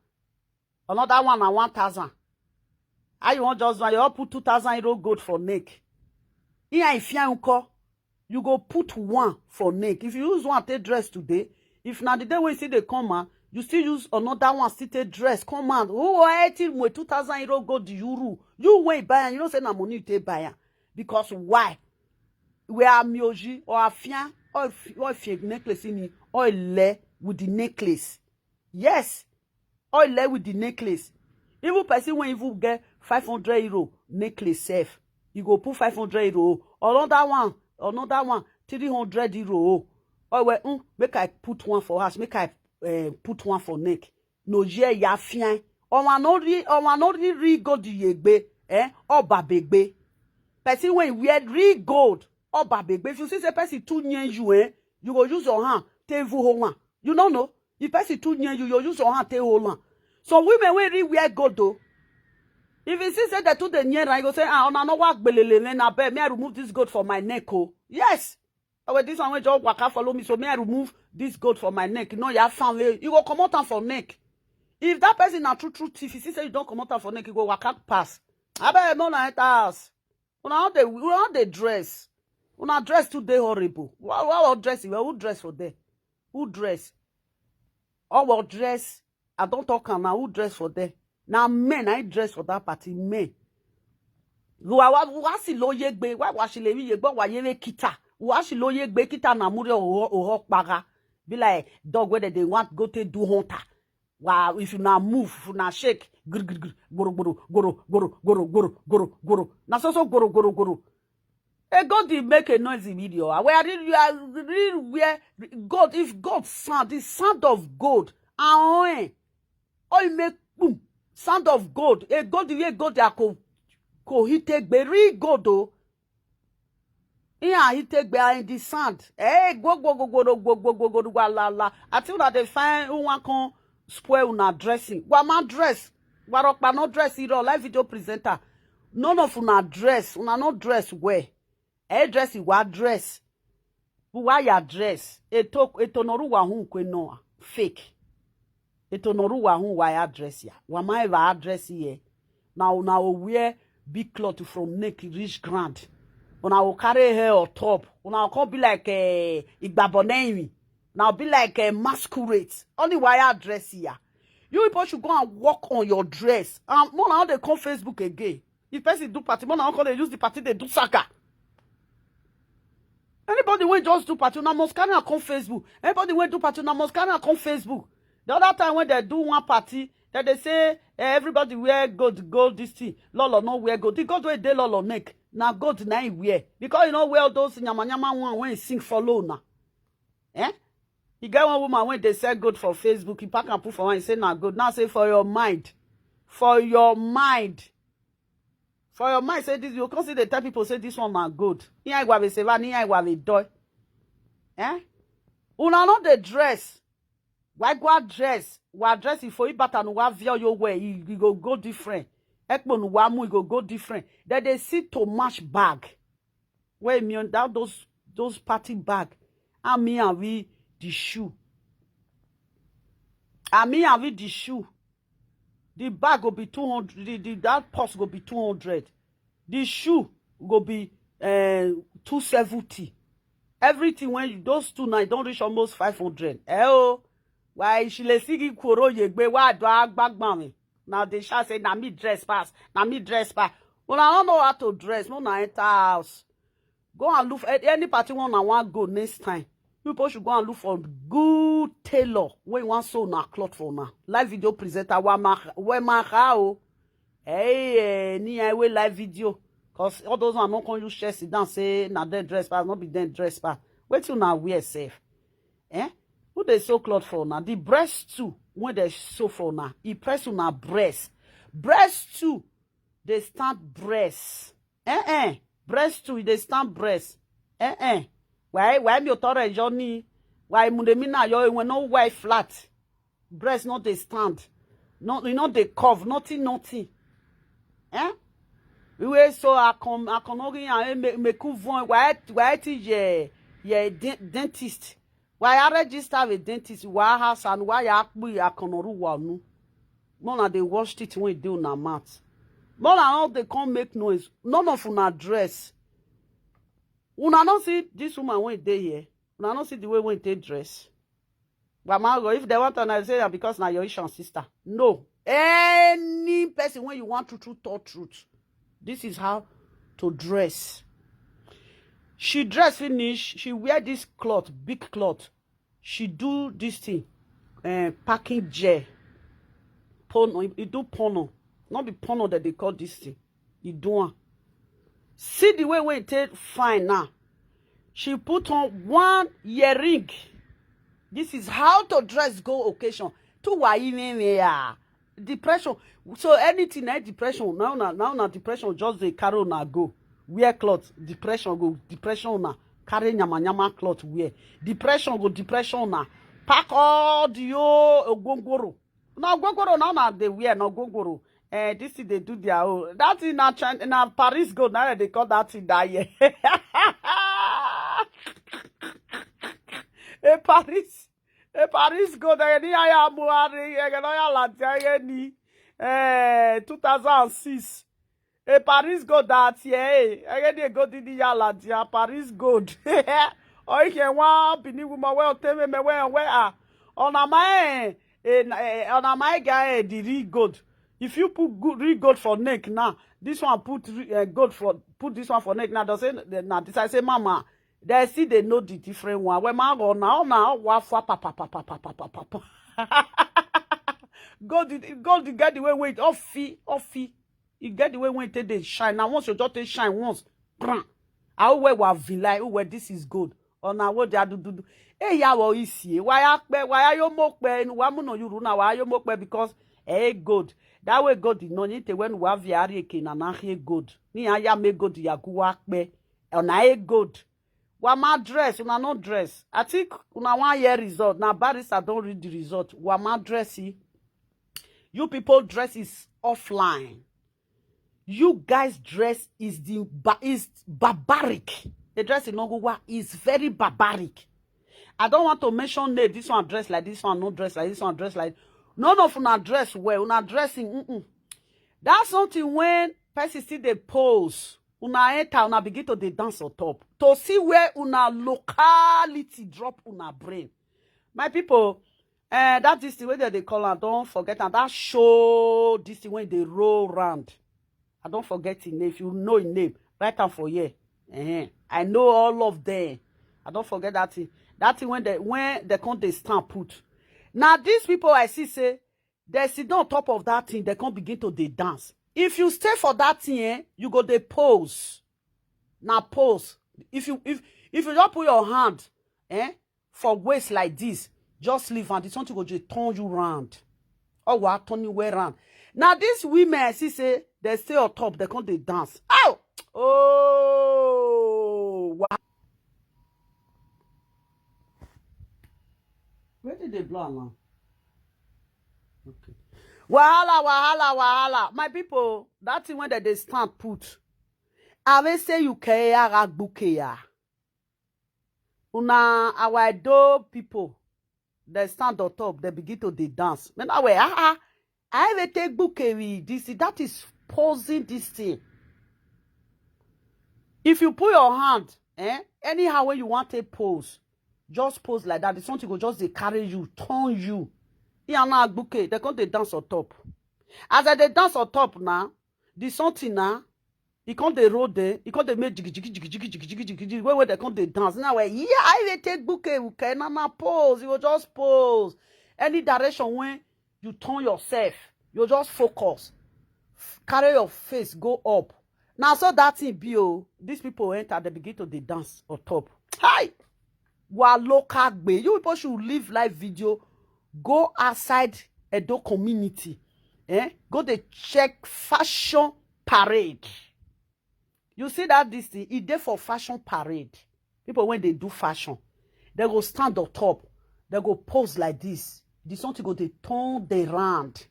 Another one and one thousand. How you want just one? You all put two thousand euro gold for neck. Here, if you call, you go put one for neck. If you use one take dress today, if na the day wey you see dey come out, you still use another one still take dress come out. Who will eighteen with two thousand euro gold euro? You wey buy am, you know say na money you take buy am. Because why? We are mioji or afia or if or if you necklace in it or le with the necklace. Yes, or le with the necklace. Even person wey even get five hundred euro necklace sef, you go put five hundred euro. Another one, another one, three hundred euro. Oh well, mm, make I put one for house, make I uh, put one for neck. No, yeah, ya fine. Or one no re or one no re re go the yegbe, eh? Or babegbe. Person when wear re gold or babegbe. If you see say person too near you, eh? You go use your hand, take even hold one. You don't know. If person too near you, you use your hand, take hold one. So women wey really wear gold though. If you see say they too dey near, you go say, ah, una no work belele, then I beg, may I remove this gold for my neck, oh? Yes. Oh, well, this one wey just waka follow me, so may I remove this gold for my neck? No, you have found way. You go comot am for neck. If that person na true true thief, you see say you don't comot am for neck, you go waka pass. I beg, no na enter house. Una how they una how they dress. Una dress too dey horrible. Why why all dress? Well, who dress for there? Who dress? All what dress? I don't talk am now. Who dress for there? Now men, I dress for that party. Men. Wa wa wa si lo yegbe. Wa wa si le mi yegbe. Wa yere kita. Wa si lo yegbe kita na muri oho oho kpaga. Be like dog where they want go take do hunter. Wow, if you now move, if you now shake, guru guru guru guru guru guru guru guru guru guru guru. Na so so guru guru guru. A God dey make a noise in video. Ah, where did you are real where God, if God sound, the sound of God, ah, oh, eh. Oh, you make boom, sound of God. A God, you God, they are co co hit take be real God oh. Ihe a hit take be in the sand. Hey, go go go go go go go go go go go la la. I think that they find who one can spoil una dressing. Wa man dress. Warokpa no dress it all. Live video presenter. None of una dress. Una no dress well. Hey, dress it wa dress. But why ya dress? Eto eto no ruwa hun kwe no. Fake. Eto no ruwa hun wa ya dress ya. Wa ma eva address here. Now now wear big cloth from neck reach ground. Una will carry hair on top. Una will come be like a uh, igbabonemi. Now be like a uh, masquerade. Only why I dress here. You people should go and work on your dress. Um, more now they come Facebook again. If person do party, more now come they use the party they do saka. Anybody when just do party, una must carry am come Facebook. Anybody when do party, una must carry am come Facebook. The other time when they do one party, that they say eh, everybody wear gold, gold this thing. Lolo no wear gold. The gold wey dey Lolo neck, na gold na him wear. Because you no wear all those nyama nyama one when he sing follow na. Eh? He get one woman when they sell gold for Facebook. He pack and put for one. He say na gold. Now say for your mind, for your mind. For your mind say this, you come see they tell people say this one na gold. Ihe anyị gwa bụ seva na ihe anyị gwa bụ doi. Eh? Una no dey dress. Why go dress? Wa dress if you batter no wa view your way, you go go different. Ekpo no wa mu go go different. Then they see to match bag. Where me on that those those party bag. And me and we the shoe. And me and we the shoe. The bag go be two hundred, the, the, that purse go be two hundred. The shoe go be uh, two seventy. Everything when you, those two now, don't reach almost five hundred. Eh, oh, why she le sigi kworo yegbe wa do agbagba mi. Now they shall say, na me dress pass, na me dress pass. Well, I don't know how to dress. No, na enter house. Go and look for any party one I want go next time. People should go and look for good tailor when you want sew na cloth for now. Live video presenter wa ma we ma ha o. Hey, eh, ni I will live video. Cause all those one no come use chest sit down say na dem dress pass, no be dem dress pass. Wetin una wear sef? Eh? Who dey sew cloth for una? The breast too, when they sew for una, e press una breast. Breast too, they stand breast. Eh eh. Breast too, they stand breast. Eh eh. Why, why mi o tore Johnny? Why munde mi na yo when no why flat? Breast not dey stand. No, you know they curve, nothing, nothing. Eh? We so I come, I come again and make, make you voin. Why, why ti ye, ye den-, dentist? Why I register with dentist? Why has and why I put I come no wanu? More na dey wash teeth when e dey una mouth. More na all dey come make noise. None of una dress. Una no see this woman wey dey here. Una no see the way wey e take dress. But my God, if they want to say that because na your Ishan sister. No. Any person when you want to truth or truth, this is how to dress. She dress finish, she wear this cloth, big cloth. She do this thing, eh, packing gel. Pono, e, e do pono. Not be pono that they call this thing. E do am. See the way wey e take fine now. She put on one earring. This is how to dress go occasion. To why even wear depression. So anything na depression. Now na, now na depression just dey carry una go. Wear cloth, depression go, depression una. Carry nyama nyama cloth wear. Depression go, depression una. Pack all the old ogwongworo. Na ogwongworo na una dey wear, na ogwongworo. Eh, this thing dey do their own. That thing na China, na Paris gold, na they call that thing that year. A Paris, a Paris gold, eh, ni aya muhari, eh, no ya lati, eh, ni, eh, two thousand and six. A Paris gold that year, eh, eh, ni gold ni ya lati, a Paris gold. Oh, if you want, bini woman, well, tell me, well, where are? On a my, eh, eh, on a my guy, eh, the real gold. If you put good, real gold for neck now, this one put re-, eh, gold for, put this one for neck now. Does say, now this I say, mama, they see they know the different one. When man go now, now, wa fa pa pa pa pa pa pa pa pa pa. Gold, the- gold, the get the way weight, off fee, off fee. You get the way when take they shine. Now once you just take shine once, bram. I will wear wa vilai, oh, where this is gold. Or now what they do do do. Hey, ya wo isi, why I pay, why are you more pay, why muno you runa, why are you more pay? Because eh gold. That way gold is no need to when we have yari eke na na he gold. Ni aya me gold ya kuwa pay. Or na eh gold. Wa ma dress, una no dress. I think una one year result. Now Barista don't read the result. Wa ma dress, eh? You people dress is offline. You guys dress is the ba-, is barbaric. The dress in Noguwa is very barbaric. I don't want to mention name. This one dress like this one, no dress like this one, dress like none of una dress well. Una dressing, mm-mm. That's something when person still dey pose. Una enter, una begin to dey dance on top to see where una locality drop una brain. My people, eh, that this thing wey dem dey call am, don't forget am. That show this thing when they roll round. I don't forget his name. If you know his name, write am for here. Eh, I know all of them. I don't forget that thing. That thing when they, when they come, they stand put. Now these people I see say they sit down on top of that thing. They come begin to dey dance. If you stay for that thing, eh, you go dey pose. Now pose. If you, if, if you don't put your hand, eh, for waist like this, just leave and the something go just turn you round. Oh, what turn you way round. Now these women, I see say they stay on top, they come they dance. Ow! Oh, wow. Where did they blow alarm? Okay. Wahala, wahala, wahala. My people, that thing when they, they stand put. I will say you care agbukeya. Una our Edo people, they stand on top, they begin to dey dance. Men, I will, ah, ah, I will take bukewi. This, that is posing this thing. If you put your hand, eh, anyhow when you want to pose, just pose like that. The something go just dey carry you, turn you. Yeah, na agbuke. They come dey dance on top. As I dey dance on top now, the something now, he come dey roll there. He come dey make jiggy jiggy jiggy jiggy jiggy jiggy jiggy jiggy. Where where they come dey dance now? Where, yeah, I will take buke, okay, na na pose. You go just pose. Any direction when you turn yourself, you just focus. F-, carry your face go up. Now so that thing be, oh, these people enter, they begin to dey dance on top. Hi, wa local gbe. You people should leave live video, go outside Edo community. Eh? Go dey check fashion parade. You see that this thing, e dey for fashion parade. People when they do fashion, they go stand on top, they go pose like this. This something go they turn the round.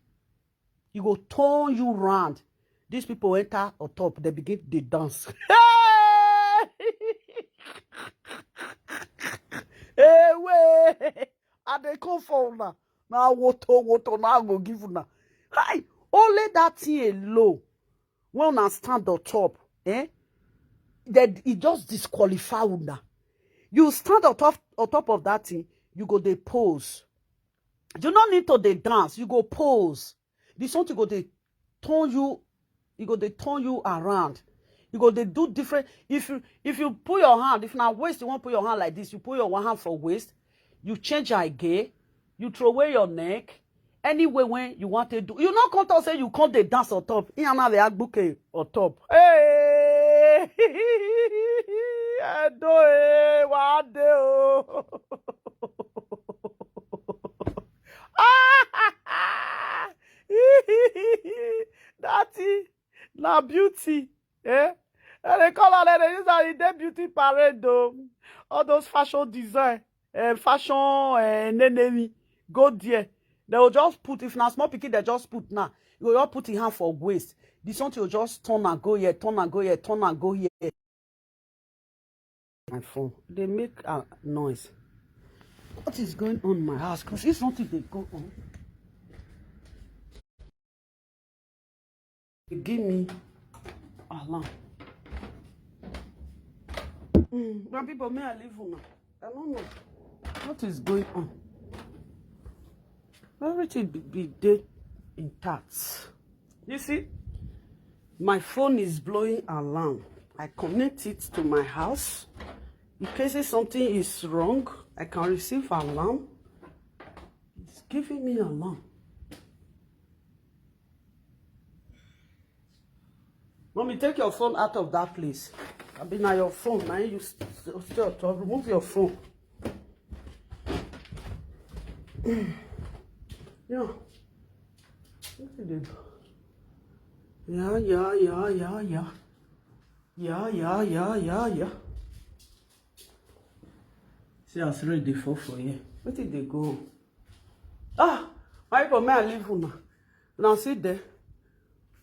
You go turn you round. These people enter on top, they begin to dance. Hey, way. And they come for now. Now, water, water, now I go give una. Hi, only that thing alone. When una stand on top, eh? That it just disqualify una. You stand on top, on top of that thing, you go they pose. You no need to they dance, you go pose. This something go they turn you, you go they turn you around. You go they do different. If you if you put your hand, if now waist you want put your hand like this, you put your one hand for waist, you change again, you throw away your neck. Anyway, when you want to do, you not come to say you come they dance on top. In another agbuke on top. Hey, I do it. What do? That is na beauty. Eh? And they call her, they use her in their beauty parade though. All those fashion design, uh, fashion uh, nenemi, go there. They will just put, if na small pikin, they just put now. You will just put your hand for waist. This one will just turn and go here, turn and go here, turn and go here. My phone, they make a noise. What is going on in my house? Because it's something they go on. They give me alarm. Mm, my people, may I leave una? I don't know what is going on. Everything be, be dey intact. You see, my phone is blowing alarm. I connect it to my house. In case something is wrong, I can receive alarm. It's giving me alarm. Mommy, take your phone out of that place. I be now your phone. Now you st- st- stay on top. Remove your phone. Yeah. What did they do? Yeah, yeah, yeah, yeah, yeah. Yeah, yeah, yeah, yeah, yeah. See as rain dey fall for here. Wetin dey go on? Ah, my people, may I leave una. Now see there.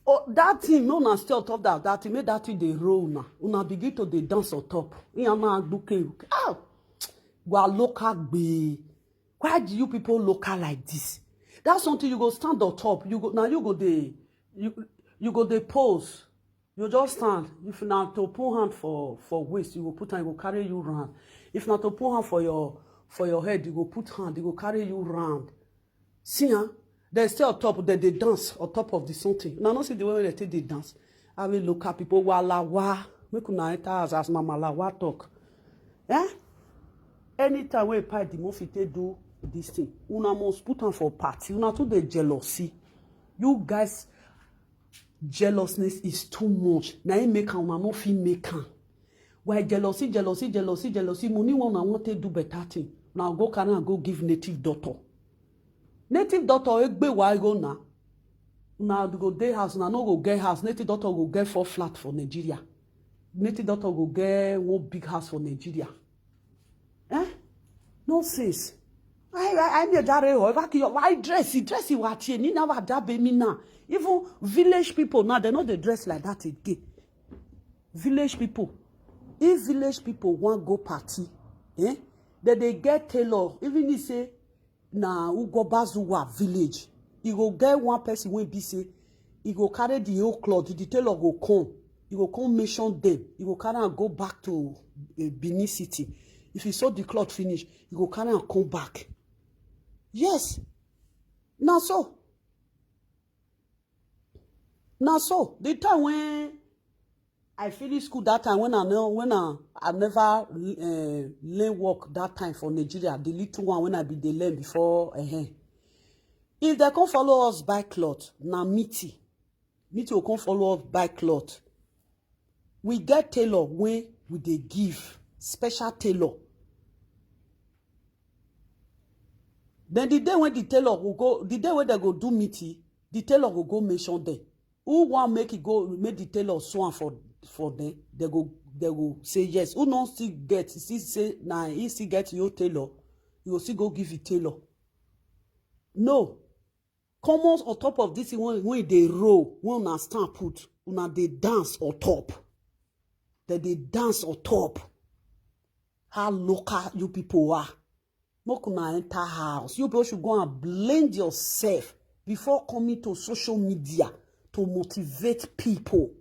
Oh, that thing, no, una stay on top that. That thing, make that thing dey roll una. Una begin to dey dance on top. Iyama agbuke. Ah, we are local gbe. Why do you people local like this? That's something you go stand on top. You go now. You go dey you you go dey pose. You just stand. If na to put hand for for waist, you go put hand. You go carry you round. If na to put hand for your for your head, you go put hand. You go carry you round. See, huh? They stay on top. They they dance on top of the something. Now, not see the way they take they dance. I will look at people. Wala wa. Make una enter as as Mama Lawa talk. Eh? Anytime we pay the must fit do this thing. Una must put on for party. Una too the jealousy. You guys, jealousness is too much. Now you make am, una no fit make am. Why jealousy, jealousy, jealousy, jealousy? Money one, I want to do better thing. Now go carry and go give native doctor. Native doctor egbe wa go na. Una go dey house, una no go get house. Native doctor go get four flat for Nigeria. Native doctor go get one big house for Nigeria. Eh? Nonsense. I I I me jare ho. Ever kill your why dress, dress wa tie ni na wa dabe mi na. Even village people now, they no dey dress like that again. Village people. If village people want go party, eh? Then they get tailor. Even he say na Ugobazuwa village. He go get one person wey be say he go carry the whole cloth. The tailor go come. He go come mention them. He go carry and go back to uh, Benin City. If he sew the cloth finish, he go carry and come back. Yes. Now so. Now so. The time when I finish school that time when I know when I I never uh, learn work that time for Nigeria, the little one when I be dey learn before. Uh-huh. If they come follow us buy cloth, na meeting. Meeting will come follow us buy cloth. We get tailor when we dey give special tailor. Then the day when the tailor will go, the day when they go do meeting, the tailor will go mention them. Who want make it go make the tailor swan for for them? They go They go say yes. Who no still get, still say na he still get your tailor, you go still go give the tailor. No. Come on, on top of this thing, when, when they roll, when una stand put, una dey dance on top. They dey dance on top. How local you people are. Make una enter house. You people should go and blend yourself before coming to social media to motivate people.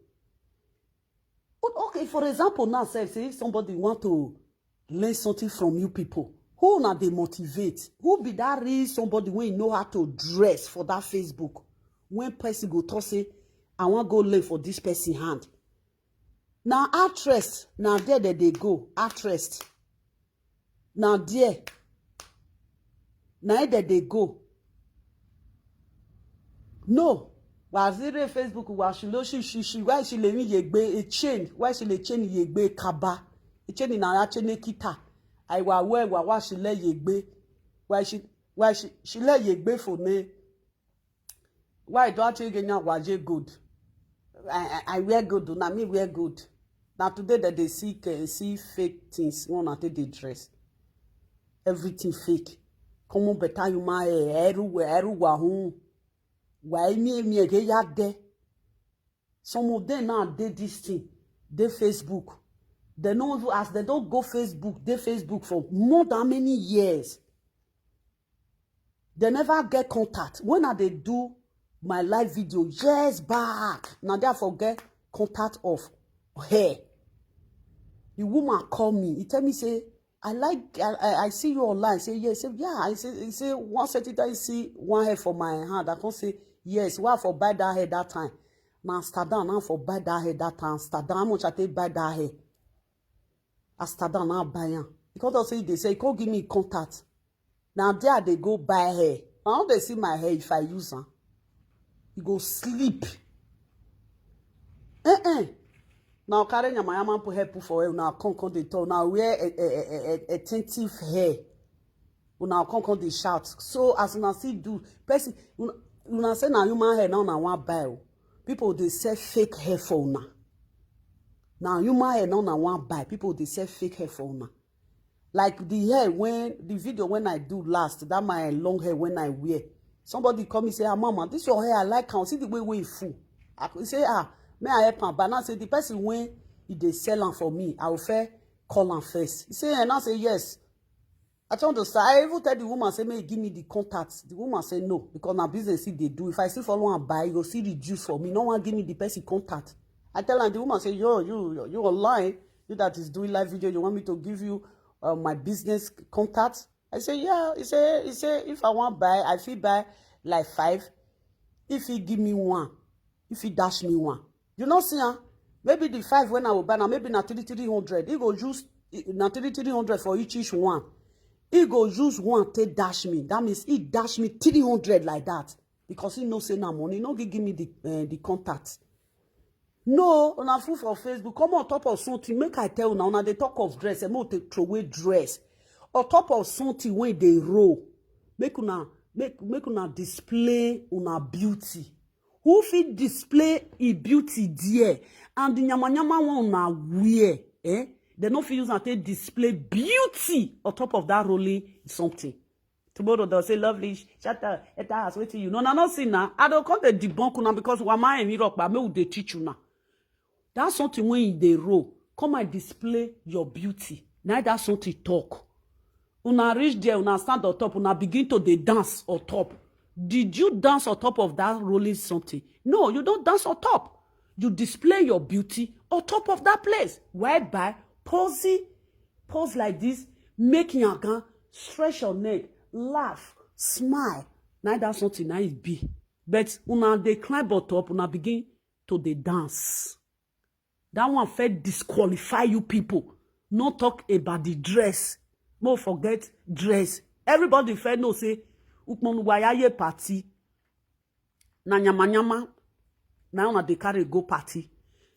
But okay, for example, now, sef, say if somebody want to learn something from you people, who una dey motivate? Who be that real somebody wey know how to dress for that Facebook? When person go talk say, "I wan go learn for this person hand." Na actress, na there they dey go. Actress. Na there. Na there they go. No. Waziri Facebook, wa shi lo shi shi shi, why she le mi yegbe a chain? Why she le chain yegbe kaba? A chain na ya chain kita. I wa we wa wa shi le yegbe. Why she, why she, she le yegbe for me? Why do I take any waje good? I, I, I wear good, na me wear good. Now today that they see, uh, see fake things, one I take the dress. Everything fake. Come on, better you my everywhere, everywhere home. Why me, me, get ya there? Some of them now dey this thing, dey Facebook. They know as they don't go Facebook, dey Facebook for more than many years. They never get contact. When I dey do my live video years back, now they forget contact of her. The woman call me. He tell me say, "I like, I, I, I see you online." Say, "Yes." Say, "Yeah." I say, he say, "One certain time, you see one hair for my hand." I come say, "Yes." Why for buy that hair that time? Now Amsterdam, now for buy that hair that time. Amsterdam, how much I take buy that hair? Amsterdam, now buy am. Because I say, they say, "Come give me contact." Now there they go buy hair. Now they see my hair, if I use am, you go sleep. Eh eh. Now carry yamayama put hair put for hair. Now come, come they talk. Now wear a, a, a, a, a attentive hair. Una come, come dey shout. So as una still do, person, una, una say na human hair, now na one buy o. People dey sell fake hair for una. Na human hair, now na one buy. People dey sell fake hair for una. Like the hair when, the video when I do last, that my long hair when I wear. Somebody call me say, "Ah, mama, this your hair, I like am. See the way wey e full." I go say, "Ah, may I help am?" But now say the person when he dey sell am for me, I will fair call am first. He say, and I say, "Yes." I told the sir, I even tell the woman, say, "May you give me the contact." The woman say, "No, because my business if they do. If I still follow and buy, you go see reduce for me. No one give me the person contact." I tell her, the woman say, "Yo, you, you online, you that is doing live video, you want me to give you, uh, my business contact?" I say, "Yeah." He say, he say, "If I want buy, I feel buy like five. If he give me one, if he dash me one." You know, see, huh? Maybe the five when I will buy now, maybe na three, three hundred. He go use, na three, three hundred for each, each one. He go use one, take dash me. That means he dash me three hundred like that. Because he know say na money. No, give, give me the, uh, the contact. No, una full for Facebook. Come on top of something. Make I tell una, una they talk of dress. And make take throw away dress. On top of something when they roll. Make una, make, make una display una beauty. Who fit display e beauty there? And the nyama nyama one una wear, eh? They no fit use and take display beauty on top of that rolling something. Tomorrow they'll say, "Lovely, shut up, enter house, wait till you." No, no, no, see now. I don't come the debunk now because wama and rock, but me would they teach you now. That's something when they roll. Come and display your beauty. Now that's something talk. Una reach there, una stand on top, una begin to dey dance on top. Did you dance on top of that rolling something? No, you don't dance on top. You display your beauty on top of that place. Whereby posing, pose like this, make yagan, stretch your neck, laugh, smile. Now that something now it be. But una dey climb on top, una begin to dey dance. That one fit disqualify you people. No talk about the dress. No forget dress. Everybody fit know say Ukmonu Wayaye party. Na nyama nyama. Na una dey carry go party.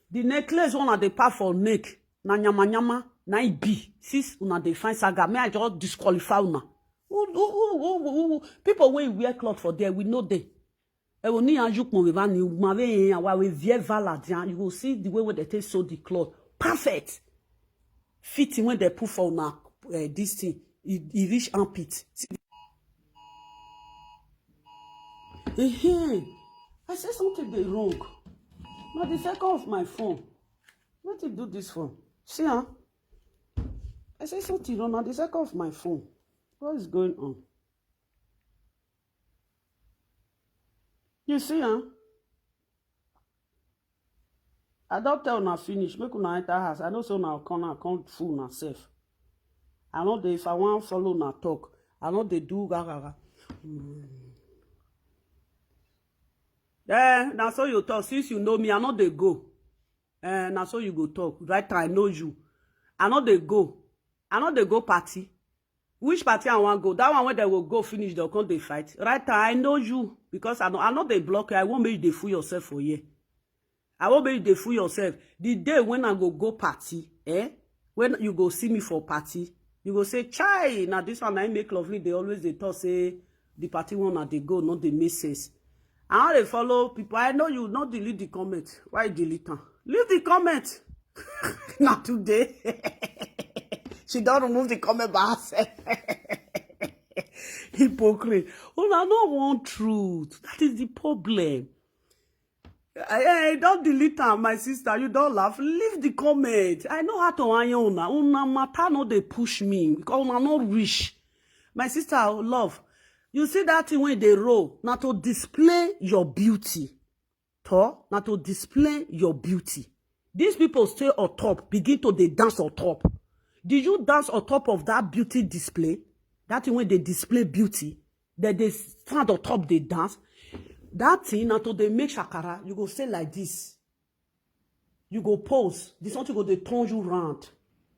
The necklace una dey pack for neck. Na nyama nyama. Na e be. Since una dey find saga, may I just disqualify una. Who, who, who, who, who, who? People wey wear cloth for there, we know them. Ewo ni anju pon we ba ni ma we yen awa we vie vala dia. You go see the way wey they take sew the cloth. Perfect. fitting wey dem put for una, eh, this thing, e, e reach armpit. See, ehen, I say something dey wrong. Na the second of my phone. Wetin do this phone? See am? I say something wrong. Na the second of my phone. What is going on? You see am? I don tell una finish, make una enter house. I know say una come, una come fool una sef. I no dey, if I wan follow una talk, I no dey do gagara. Eh, na so you talk. Since you know me, I no dey go. Eh, na so you go talk. Right time, I know you. I no dey go. I no dey go party. Which party I wan go? That one wey dem go go finish, dem come dey fight. Right time, I know you because I no, I no dey block you. I wan make you dey fool yourself for here. I wan make you dey fool yourself. The day when I go go party, eh? When you go see me for party, you go say, "Chai, na this one na im make Lovely dey always dey talk say the party wey una dey go no dey make sense." I no dey follow people. I know you no delete the comment. Why you delete am? Leave the comment. Na today. She don remove the comment by herself. Hypocrite. Una no want truth. That is the problem. I, I don delete am, my sister. You don laugh. Leave the comment. I know how to iron una. Una matter no dey push me because una no reach. My sister, love, you see that thing wey dey roll, na to display your beauty. To, na to display your beauty. These people stay on top, begin to dey dance on top. Did you dance on top of that beauty display? That thing wey dey display beauty, that dey stand on top, dey dance. That thing na to dey make shakara. You go say like this. You go pose. This something go dey turn you round.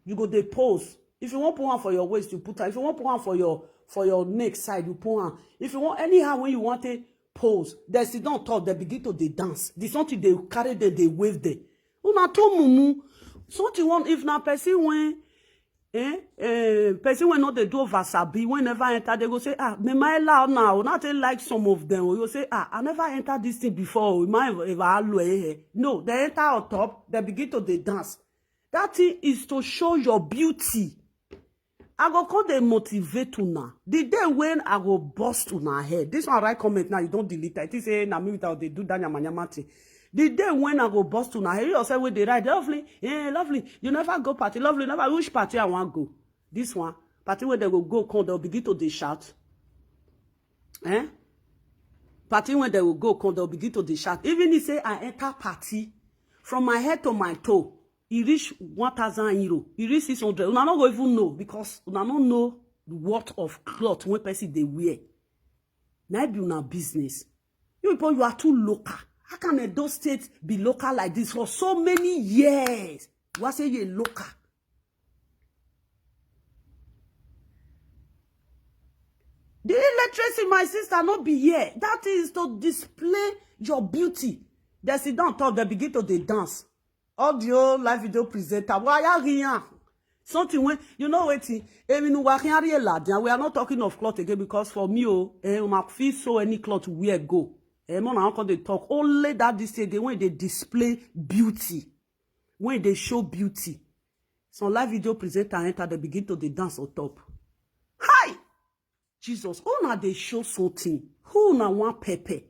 You go dey pose. If you wan put am for your waist, you put am. If you wan put am for your, for your neck side, you put am. If you want anyhow when you want to pose, dem sit down talk, dem begin to dey dance. The something dey carry dem, dey wave dem. Una too mumu. Something one, if na person when, eh, eh, person wey no dey do over sabi, wey never enter, dem go say, "Ah, me my la now." Una take like some of them. You go say, "Ah, I never enter this thing before. Oh, my ever alo eh." No, dem enter on top, dem begin to dey dance. That thing is to show your beauty. I go come dey motivate una. The day when I go burst una head. This one, write comment now, you don delete it. You think say na me without dey do that nyama nyama thing. The day when I go burst una head, you yourself wey dey write, "Lovely, eh, Lovely, you never go party, Lovely, never, which party I wan go?" This one, party wey dem go go come, dem begin to dey shout. Eh? Party wey dem go go come, dem begin to dey shout. Even if say I enter party, from my head to my toe, e reach one thousand euro, e reach six hundred. Una no go even know because una no know the worth of cloth wey person dey wear. Na be una business. You people, you are too local. How can Edo State be local like this for so many years? You are say you local. The illiteracy, my sister, no be here. That is to display your beauty. Dem sit down talk, dem begin to dey dance. Audio, live video presenter, why are you here? Something when, you know wetin? Emi nu wa kiari eladian. We are not talking of cloth again because for me, oh, eh, una fit sew any cloth wear go. Eh, mo na come dey talk. Only that this thing again when they display beauty, when they show beauty. Some live video presenter enter, dem begin to dey dance on top. Hi! Jesus, una dey show something. Who una wan pepper?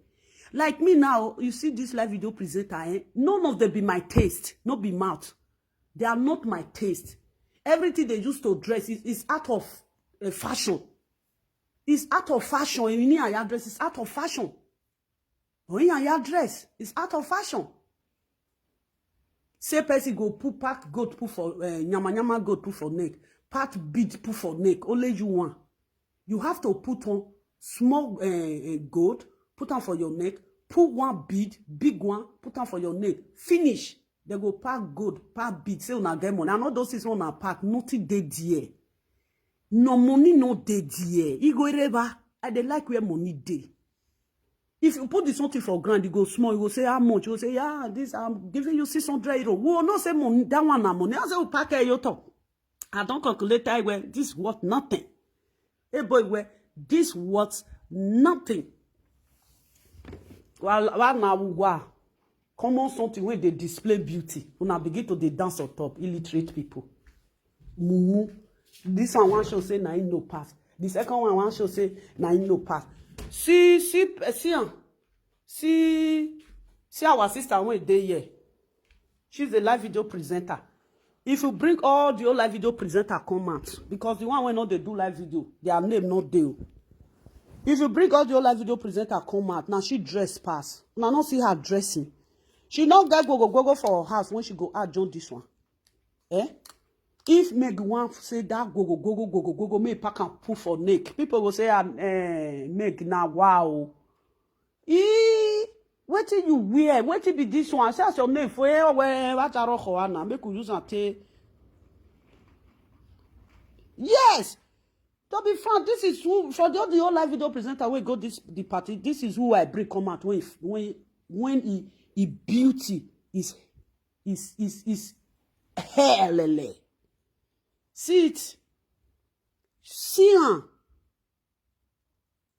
Like me now, you see this live video presenter, eh? None of them be my taste, no be mouth. They are not my taste. Everything they used to dress is, is out of, eh, fashion. It's out of fashion. Ini aya dress is out of fashion. Oyin aya dress is out of fashion. Say person go put, pack gold put for, eh, nyama nyama gold put for neck, pack bead put for neck, only you one. You have to put on small, eh, eh, gold, put am for your neck, put one bead, big one, put am for your neck. Finish. Dem go pack gold, pack bead, say una get money. And all those things wey una pack, nothing dey there. No money no dey there. E go ereba. I dey like where money dey. If you put the something for ground, you go small, you go say, "How much?" You go say, "Yeah, this, I'm giving you six hundred euro." We will not say money, that one na money. I say, "We pack your top." I don calculate I well, this worth nothing. Hey boy, well, this worth nothing. Wa, wa na wa. Common something wey dey display beauty. Una begin to dey dance on top, illiterate people. mumu. This one wan show say na him no pass. The second one wan show say na him no pass. See, see, eh, see am. See, see our sister wey dey here. She's a live video presenter. If you bring all the old live video presenter come out, because the one wey no dey do live video, their name no dey o. If you bring all the old live video presenter come out, now she dress pass. Una no see her dressing. She no get gogo gogo for her house when she go out join this one. Eh? If Meg wan say that gogo gogo gogo gogo, make pack and put for neck. People go say, ah, eh, Meg na wow. Ee, wetin you wear? Wetin be this one? Say as your name for here, where, what are you now? Make we use and take. Yes. To be frank, this is who, for the, the whole live video presenter wey go this the party. This is who I bring come out when when when he, he beauty is is is is helele. See it, see am.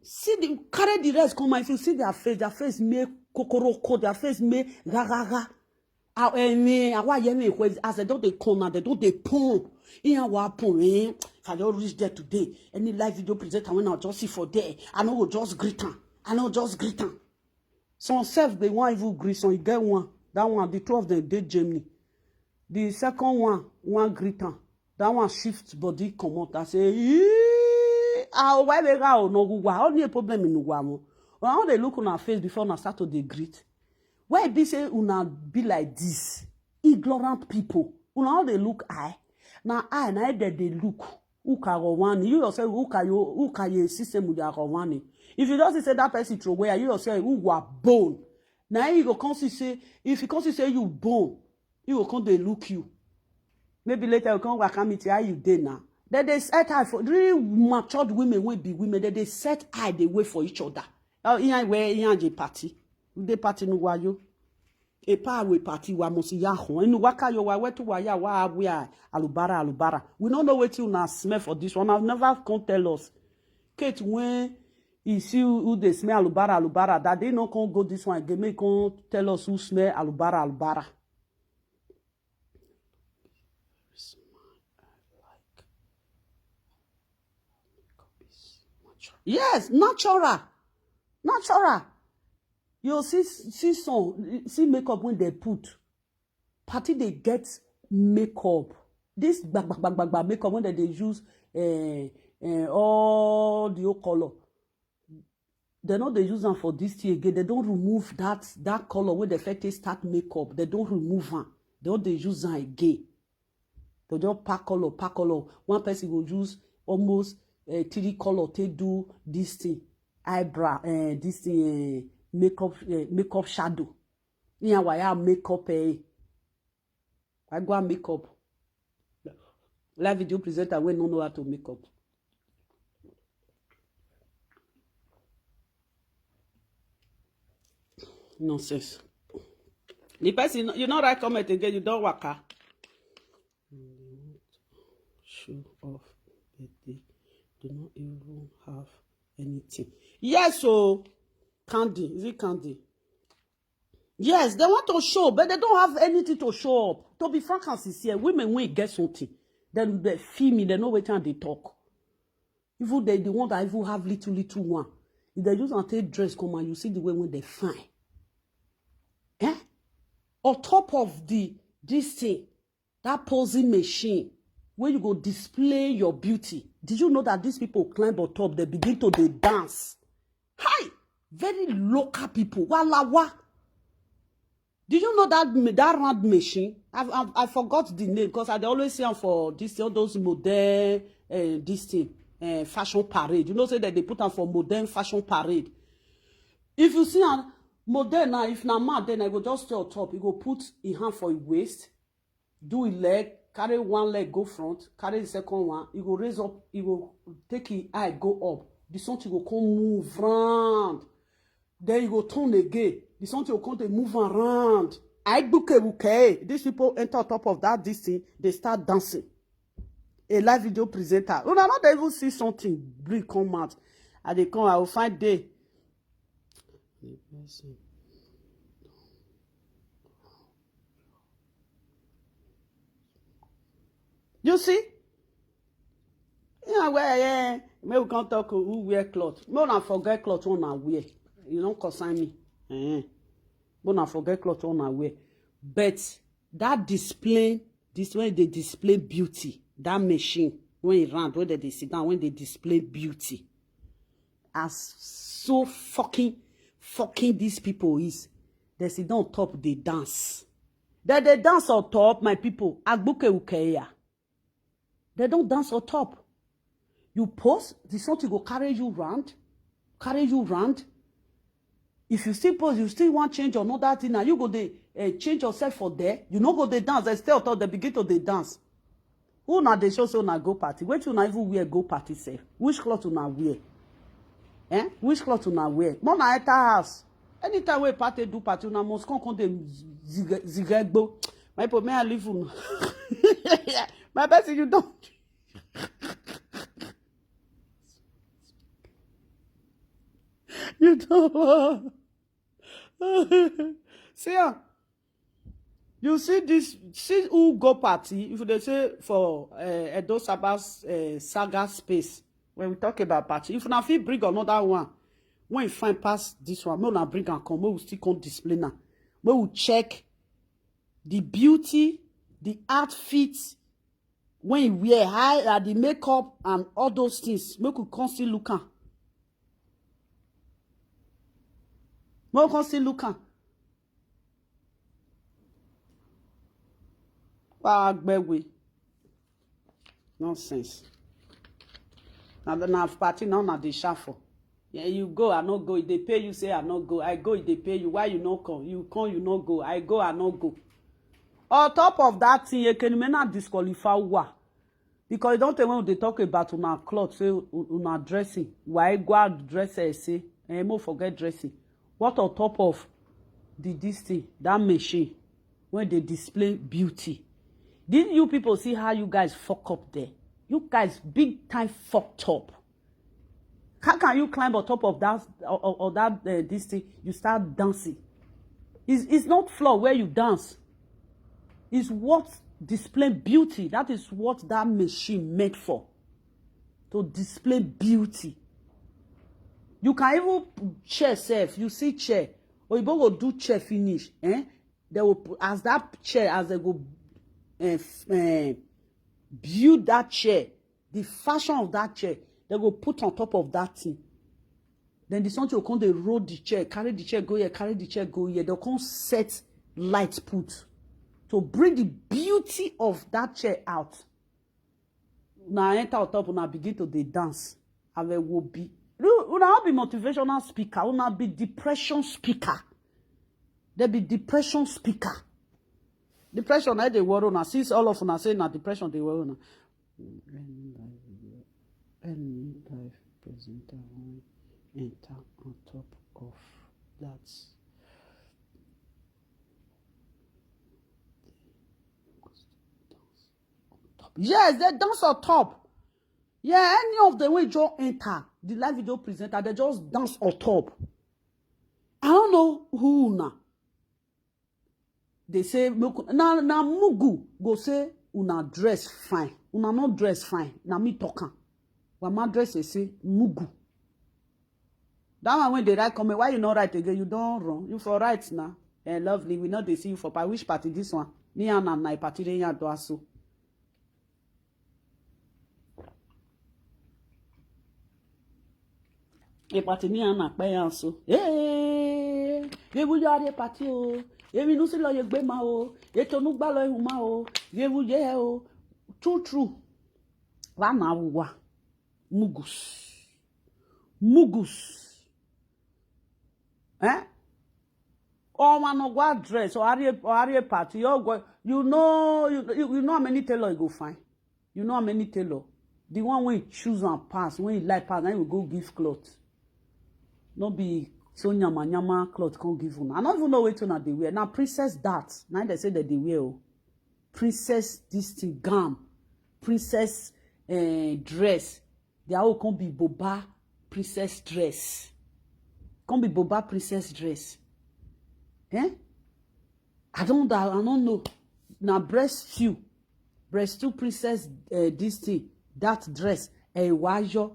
See the carry the rest come out. If you see their face, their face may kokoroko, their face may gagaga. How any how I any as they don't they come now, they don't they pump. In our pump, eh? If I don't reach there today, any live video presenter when I just see for there, I know will just greet am. I know just greet am. Some self they want even greet, some you get one. That one, the two of them dey Germany. The second one, one greet am. That one shift body comot. I say, "Ee, ah, why we go no go? Only a problem in Ugwamo. Una no dey look una face before una start to dey greet. Why be say una be like this? Ignorant people. Una no dey look eye. Na eye, na eye dem dey look. Who can go one? You yourself, who can you, who can you system with your one? If you just say that person throw away, you yourself, who were born. Now you go come see say, if you come see say you born, you go come dey look you. Maybe later you come waka meet how you dey now. Then they set eye for really matured women wey be women. Then they set eye dey wait for each other. Oh, iyan where iyan je party. They party no wayo. A pa we party wa must ya hon. Inu waka yo wa wetu wa ya wa we a alubara alubara. We don't know wetin una smell for this one. I've never come tell us. Kate when he see who they smell alubara alubara. That they no come go this one again. Make come tell us who smell alubara alubara. Yes, natural. Natural. You see, see some, see makeup when they put. Party they get makeup. This bag, bag, bag, bag, bag makeup when they, they use uh, uh, all the old color. They no dey use am for this thing again. They don't remove that that color wey they fit take start makeup. They don't remove am. They no dey use am again. They just pack color, pack color. One person go use almost uh, three color take do this thing, eyebrow, uh, this thing, uh, makeup, uh, makeup shadow. Yeah, why I makeup? Eh? I go and make up. Live video presenter wey no know how to make up. Nonsense. The person, you no write comment again, you don't waka. Show off, but they do not even have anything. Yes, so Candy, is it Candy? Yes, they want to show, but they don't have anything to show up. To be frank and sincere, women wey get something, then they feel me, they know wetin they talk. Even they the one that even have little little one, if they use and take dress come and you see the way when they fine. Eh? On top of the this thing, that posing machine where you go display your beauty. Did you know that these people climb on top, they begin to they dance? Hi, very local people. Walawa. Did you know that ma- that round machine? I I, I forgot the name because I dey always see am for this all those modern uh, this thing uh, fashion parade. You know say that they put am for modern fashion parade. If you see am modern now, if na man then I go just stay on top. He go put his hand for his waist, do his leg, carry one leg go front, carry the second one. He go raise up. He go take his eye go up. The something go come move round. Then you go turn again. The something will come to move around. I buke buke. These people enter on top of that this thing. They start dancing. A live video presenter. Una no dey even see something bring come out. I dey come. I will find day. You see? Yeah, well, yeah. Make we come talk who wear cloth. Make una forget cloth wey una wear. You don't concern me. Eh. Make una forget cloth wey una wear. But that display, this when they display beauty, that machine when it round, when they sit down, when they display beauty, as so fucking fucking these people is, they sit down top, they dance. Then they dance on top, my people. Agbuke ukeya. They don't dance on top. You post, the something go carry you round, carry you round. If you still post, you still want change another thing. Now you go dey uh, change yourself for there. You no go dey dance. They stay on top. They begin to dey dance. Who na dey show say una go party? Wetin una even wear go party sef? Which cloth una wear? Eh? Which cloth una wear? More na enter house. Anytime wey party do party, una must come come dey zig- zigegbo. My people, may I leave una? My person, you don't. You don't. See, ah, you see this, see who go party. If they say for uh, Edo Sabbath uh, saga space, when we talk about party, if una fit bring another one, when you find past this one, make una bring and come, make we still come display now. Make we check the beauty, the outfit, when you wear high, uh, the makeup and all those things. Make we come still look am. Make we come still look am. Wow, Agbewe. Nonsense. Now the now party now na dey shuffle. Yeah, you go, I no go. If they pay you, say I no go. I go, if they pay you. Why you no come? You come, you no go. I go, I no go. On top of that thing, you can may not disqualify wa. Because you don't think when they talk about una cloth, say u- una dressing. Why go out dress eh, say, eh, mo forget dressing. What on top of the this thing, that machine, when they display beauty? Did you people see how you guys fuck up there? You guys big time fucked up. How can you climb on top of that or, or, or that uh, this thing? You start dancing. It's, it's not floor where you dance. It's what display beauty. That is what that machine meant for. To display beauty. You can even chair self. You see chair. Oyibo go do chair finish. Eh? They will put, as that chair, as they go uh, uh, build that chair, the fashion of that chair, they go put on top of that thing. Then the something will come, they roll the chair, carry the chair, go here, carry the chair, go here. They'll come set light put to bring the beauty of that chair out. Now enter on top, now begin to the dance. Have a will be. Una be motivational speaker, una be depression speaker. They be depression speaker. Depression, I dey worry now. Since all of una say na depression, they worry now. Any live presenter wan enter on top of that. Yes, they dance on top. Yeah, any of them wey just enter the live video presenter, they just dance on top. I don't know who now. They say make una- na na mugu go say una dress fine, una no dress fine. Na me talk am. Wama dress dey say mugu. That one when they write comment, why you not write again? You don't run. You for right now. Eh, lovely. We know they see you for pa- which party this one? Me and na party dey yan do aso. Ìpàtí ní àná pẹ́ yà so. Ee, ewu yọ adé pàtí o. Èmi inú sí lọ yẹ gbé ma o. Ètò inú gbá lọ ihun ma o. Ewu yẹ o. True, true. Wà náà wù wá. Mugus. Mugus. Eh? Or one no go dress or are or are party. You go, you know, you, you you know how many tailor you go find. You know how many tailor? The one wey you choose and pass, when you like pass, then you go give cloth. No be so nyama nyama cloth can't give una. I don't even know wetin una dey wear. Now princess that, now they say that they wear o. Princess this thing gown, princess uh, dress. Their own can't be boba princess dress. Can't be boba princess dress. Eh? I don't I don't know. Now breast you. Breast two princess uh, this thing, that dress. Ẹ wá yọ.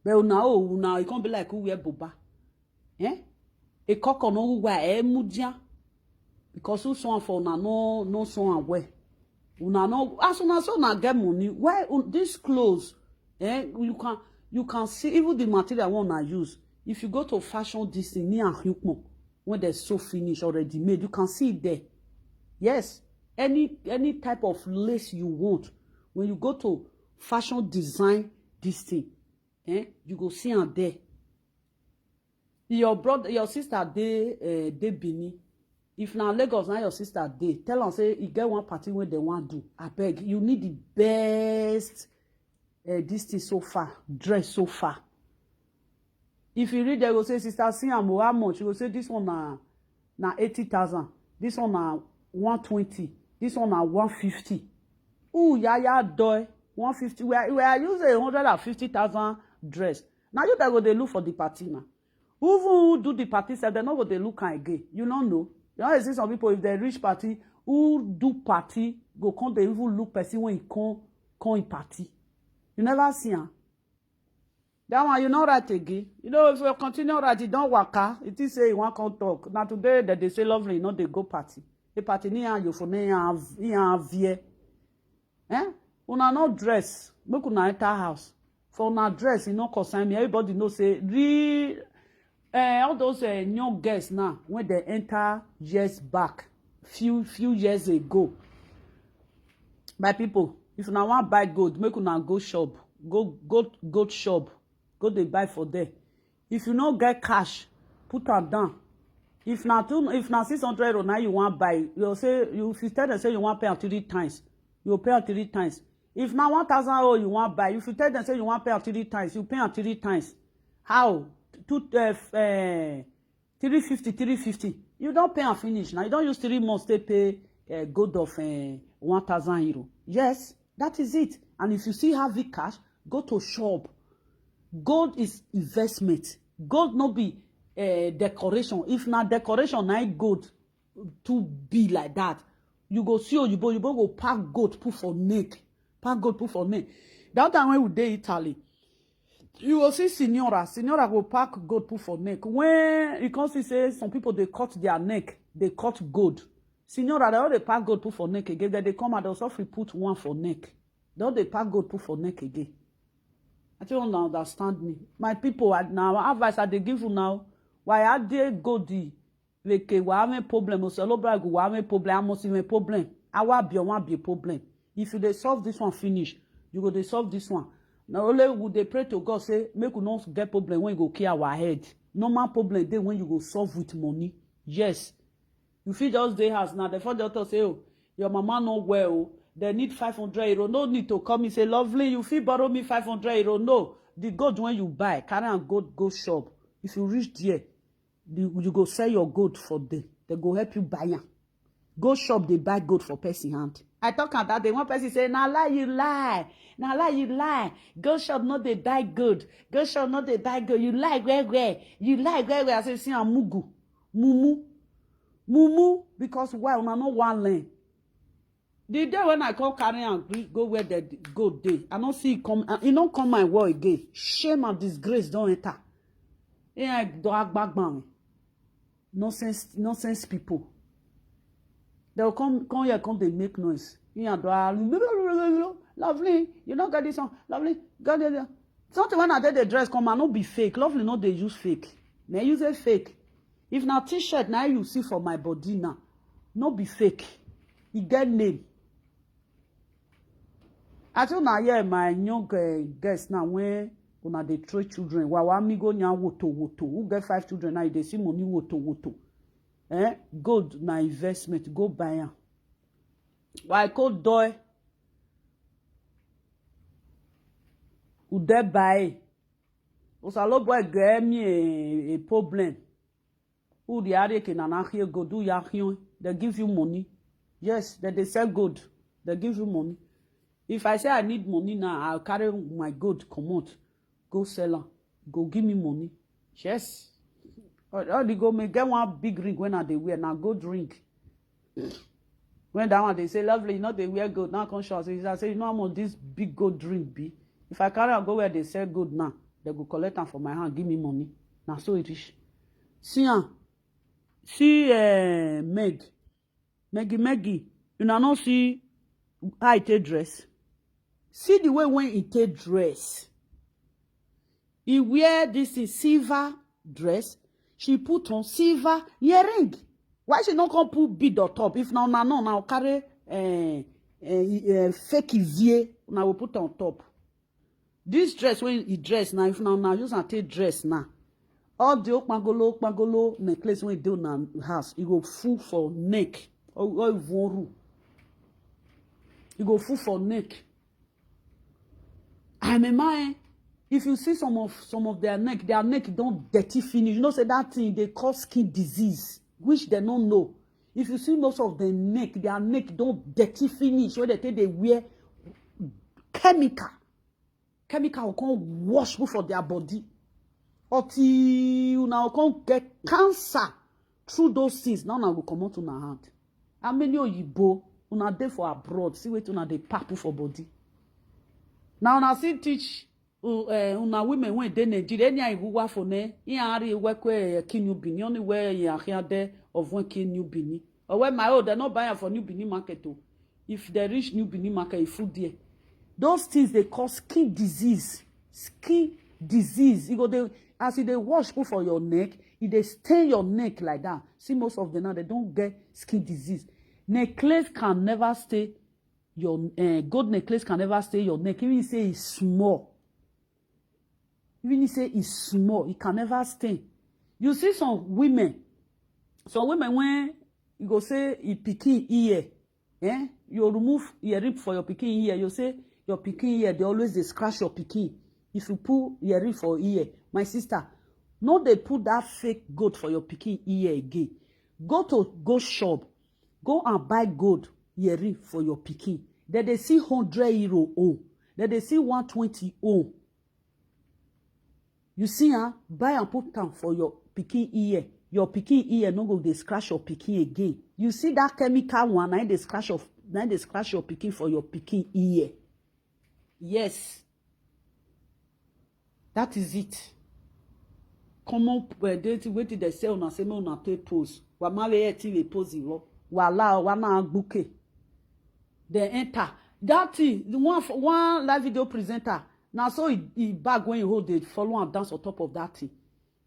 But una o, una, e come be like who wear buba. Eh? A cock no who wear, eh, mudia. Because who son for una no, no son and wear. Una no, as una so una get money. Why un-, this clothes? Eh? You can, you can see even the material one I use. If you go to fashion this thing, me and Hukmo, when they so finish already made, you can see it there. Yes, any, any type of lace you want, when you go to fashion design this thing, eh, you go see am there. Your brother, your sister dey, eh, dey Benin. If na Lagos na your sister dey, tell am say e get one party wey dem wan do. Abeg, you need the best, eh, this thing so far, dress so far. If you read, they go say, "Sister, see am o, how much?" You go say, "This one na, na eighty thousand. This one na one twenty. This one na one fifty." Ooh, yaya doy, one fifty. We are, we are using a hundred and fifty thousand dress. Now you that go dey look for the party now. Even who do the party sef, they no go dey look am again. You no know. You know, you see some people, if they reach party, who do party, go come dey even look person when he come, come in party. You never see am. That one, you no write again. You know, if you continue write, you don waka, it is say you wan come talk. Na today that they say Lovely, you no dey go party. The party ni an you for ni an vie. Eh? Una no dress. Make una enter house. For una dress, e no concern me. Everybody know say real, eh, all those, eh, young girls now, when they enter years back, few, few years ago. My people, if una wan buy gold, make una go shop. Go, go, gold shop. Go dey buy for there. If you no get cash, put am down. If na two, if na six hundred euro na you wan buy, you say, you, if you tell them say you wan pay am three times, you pay am three times. If na one thousand euro you wan buy, if you tell them say you wan pay am three times, you pay am three times. How? Two, eh, f-, eh, three fifty, three fifty. You don pay am finish now. You don use three months to pay, eh, gold of, eh, one thousand euro. Yes, that is it. And if you still have the cash, go to shop. Gold is investment. Gold no be, eh, decoration. If na decoration, na gold to be like that. You go see oyibo, oyibo go pack gold put for neck. Pack gold put for neck. That time when we dey Italy, you go see signora. Signora go pack gold put for neck. When you come see say some people dey cut their neck, dey cut gold. Signora, they all dey pack gold put for neck again. Then they come out, they also fit put one for neck. They all dey pack gold put for neck again. I think una understand me. My people, I, now advice I dey give you now. Why I dey go the leke wa have problem? Osolobra go wa have problem. I must have problem. I wa be one be problem. If you dey solve this one finish, you go dey solve this one. Na only we dey pray to God say make we no get problem when e go kill our head. Normal problem dey when you go solve with money. Yes. You fit just dey house now. The first doctor say, "Oh, your mama no well. Oh. They need five hundred euro." No need to call me say, "Lovely, you fit borrow me five hundred euro." No. The gold when you buy, carry am go, go shop. If you reach there, the, you go sell your gold for them. They go help you buy am. Go shop, they buy gold for person hand. I talk am that day. One person say, "Na lie you lie. Na lie you lie. Go shop, no dey buy gold. Go shop, no dey buy gold. You lie where, where? You lie where, where?" I say, "See am, mugu. Mumu. Mumu." Because why? Una no wan learn. The day when I come carry am go, go where the gold dey, I no see e come. Uh, e no come my world again. Shame and disgrace don enter. Yeah, don agbagban. Nonsense, nonsense people. They will come, come here, come dey make noise. Yeah, do I, Lovely, you no get this one. Lovely, get there. Something when I dey the dress come, I no be fake. Lovely no dey use fake. Na use a fake. If na t-shirt na you see for my body now, no be fake. E get name. I think na here my young, eh, girls now when una dey train children. Wa wa mi go nya woto woto. Who get five children now? You dey see money woto woto. Eh? Gold na investment. Go buy am. Why go doi? Ude buy. Osalo boy get me a, a problem. Who the Arieke na na here go do ya here? They give you money. Yes, they, they sell gold. They give you money. If I say I need money now, I'll carry my gold, come out, go sell am, go give me money. Yes. Or, or they go make get one big ring when I dey wear, na gold ring. When that one they say, "Lovely, you know they wear gold." Now come show us. I say, "You know how much this big gold ring be?" If I carry am go where they sell gold now, they go collect am for my hand, give me money. Na so it is. See am. See, eh, Meg. Meggy, Meggy. You know, no see how I take dress. See the way when he take dress. He wear this thing, silver dress. She put on silver earring. Why she no come put bead on top? If na una no, na carry, eh, eh, eh, fake ivie, una go put on top. This dress when he dress now, if na una use am take dress now, all the okpangolo, okpangolo necklace when dey una house, e go full for neck. Or, or even ru. E go full for neck. I'm a man. If you see some of, some of their neck, their neck don't dirty finish. You know, say that thing they cause skin disease, which they don't know. If you see most of the neck, their neck don't dirty finish. Where they take they wear chemical, chemical will come wash put for their body. Until una come get cancer through those things. Now una go comot una hand. How many oyibo una dey for abroad? See wetin una dey pack put for body. Now una still teach, uh, eh, una women wey dey Nigeria. Any I go for ne, I ari wekwe kin New Benin. Only where ya here there of when kin New Benin. Or where my own, they no buy am for New Benin market o. If they reach New Benin market, e full there. Those things they cause skin disease. Skin disease. You go dey, as you dey wash put for your neck, e dey stain your neck like that. See, most of them now, they don't get skin disease. Necklace can never stay your, eh, gold necklace can never stay your neck. Even say it's small. Even say it's small, it can never stain. You see some women, some women when you go say e pikin ear, eh? You remove earring for your pikin ear. You say your pikin ear, they always dey scratch your pikin. If you put earring for ear, my sister, no dey put that fake gold for your pikin ear again. Go to go shop, go and buy gold earring for your pikin. Then they see hundred euro own. Then they see one twenty own. You see, huh? Buy and put am for your pikin ear. Your pikin ear no go dey scratch your pikin again. You see that chemical one, na im dey scratch your, na im dey scratch your pikin for your pikin ear. Yes. That is it. Common, uh, wetin they say una say make una take pose. Wa ma le eti le pose lo. Wa la wa na gbuke. They enter. That thing, the one for one live video presenter. Now so he, he bag when he hold, they follow and dance on top of that thing.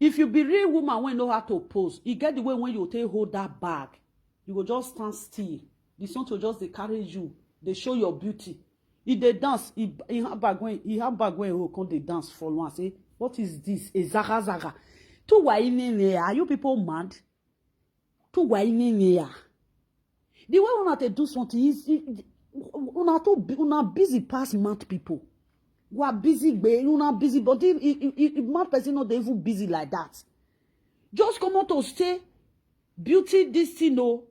If you be real woman when know how to pose, you get the way when you take hold that bag, you go just stand still. The sun to just dey carry you, they show your beauty. He dey dance, he, he have bag when he have bag when he hold, come dey dance follow and say, "What is this? A zaga zaga." To why in there? Are you people mad? To why in there? The way una take do something is, is una too bu- una busy pass mad people. We are busy, gbe, una busy, but if, if, if, if mad person not even busy like that, just come out to say beauty this thing, no.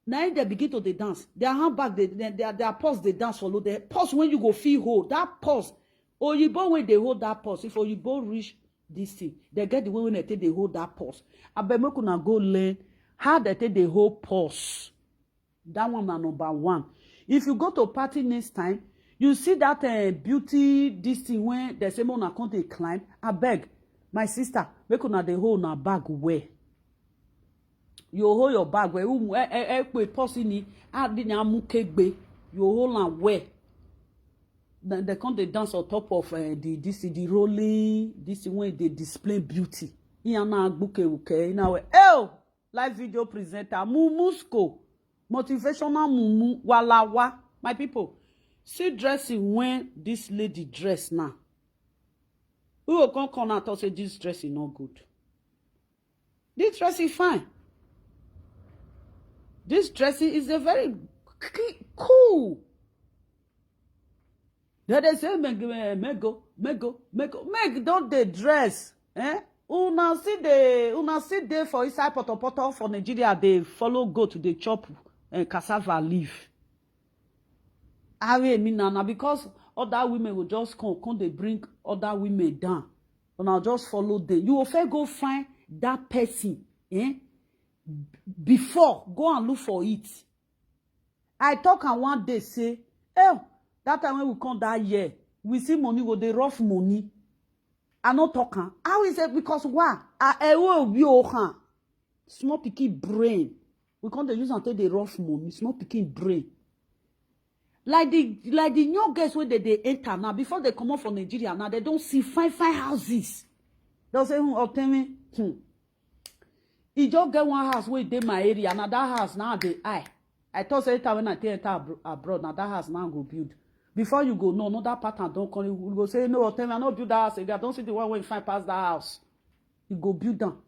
Now they begin to dey dance. Their handbag, they, they, their, their purse, they dance follow. The purse when you go feel hold that purse. Oyibo when they hold that purse, if Oyibo reach this thing, they get the way when they take they hold that purse. I bet make una go learn how they take they hold purse. That one na number one. If you go to party next time, you see that, uh, beauty this thing when they say make una come dey climb. I beg, my sister, make una dey hold una bag well. You hold your bag well. Um, eh, eh, eh, pe purse ni, ah, di ni amukegbe. You hold am well. Then they come dey dance on top of, uh, the this the rolling this thing when they display beauty. Iyana agbuke uke ina we. Oh, live video presenter Mumusko, motivational mumu walawa. My people, see dressing when this lady dress now. Who go come come and talk say this dressing not good? This dressing fine. This dressing is a very cl- cool. Then they say, "Meg, eh, Mego, Mego, Mego, Meg don't they dress? Eh? Una see the, una see they for inside potopoto for Nigeria, they follow go to the chop and cassava leaf." Are me nana because other women will just come, come they bring other women down. Una just follow them. You will fair go find that person, eh? Before, go and look for it. I talk and one day say, "Oh, that time when we come that year, We see money go dey rough money. I no talk am. How is it? Because why? I, I will be ohan. Small pikin brain. We come dey use am take dey rough money. Small pikin brain. Like the like the new girls wey dey dey enter now, before they comot for Nigeria now, they don see fine fine houses. They say, hmm, Otemi, hmm. E just get one house wey dey my area. Na that house now dey high. I thought say time when I take enter abro- abroad, na that house now go build. Before you go know, another pattern don come. You go say, no, Otemi, I no build that house again. I don see the one wey fine pass that house. You go build am.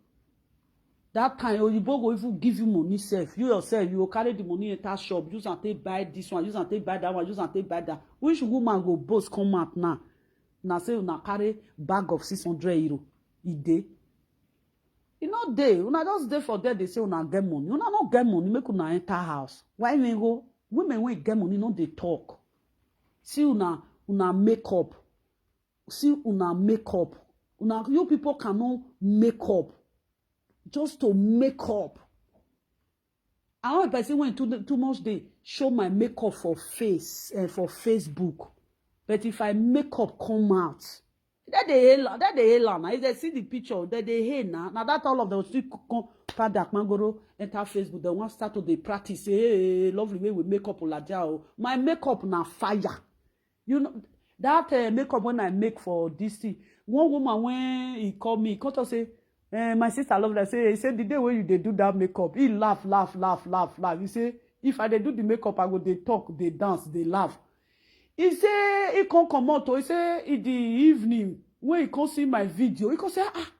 That time, oyibo go even give you money sef. You yourself, you go carry the money enter shop, use am take buy this one, use am take buy that one, use am take buy that. Which woman go boast come out now? Na say una carry bag of six hundred euro. E dey. E no dey. Una just dey for there, dey say una get money. Una no get money, make una enter house. Why me go? Women wey get money no dey talk. See una, una make up. See una make up. Una, you people cannot make up. Just to make up. I want person when too too much dey show my makeup for face and for Facebook. But if I make up come out, that they hail, that they hail am. If they see the picture, that they hail now. Now that all of them still come Father Akmangoro enter Facebook. They want start to dey practice. Say, hey, lovely way we make up Oladia. Oh. My makeup na fire. You know that uh, makeup when I make for this thing. One woman when he called me, he come talk say, eh, my sister love that. Say, he said the day when you dey do that makeup, he laugh, laugh, laugh, laugh, laugh. He say, if I dey do the makeup, I go dey talk, dey dance, dey laugh. He say he come comot o. He say in the evening when he come see my video, he come say, ah,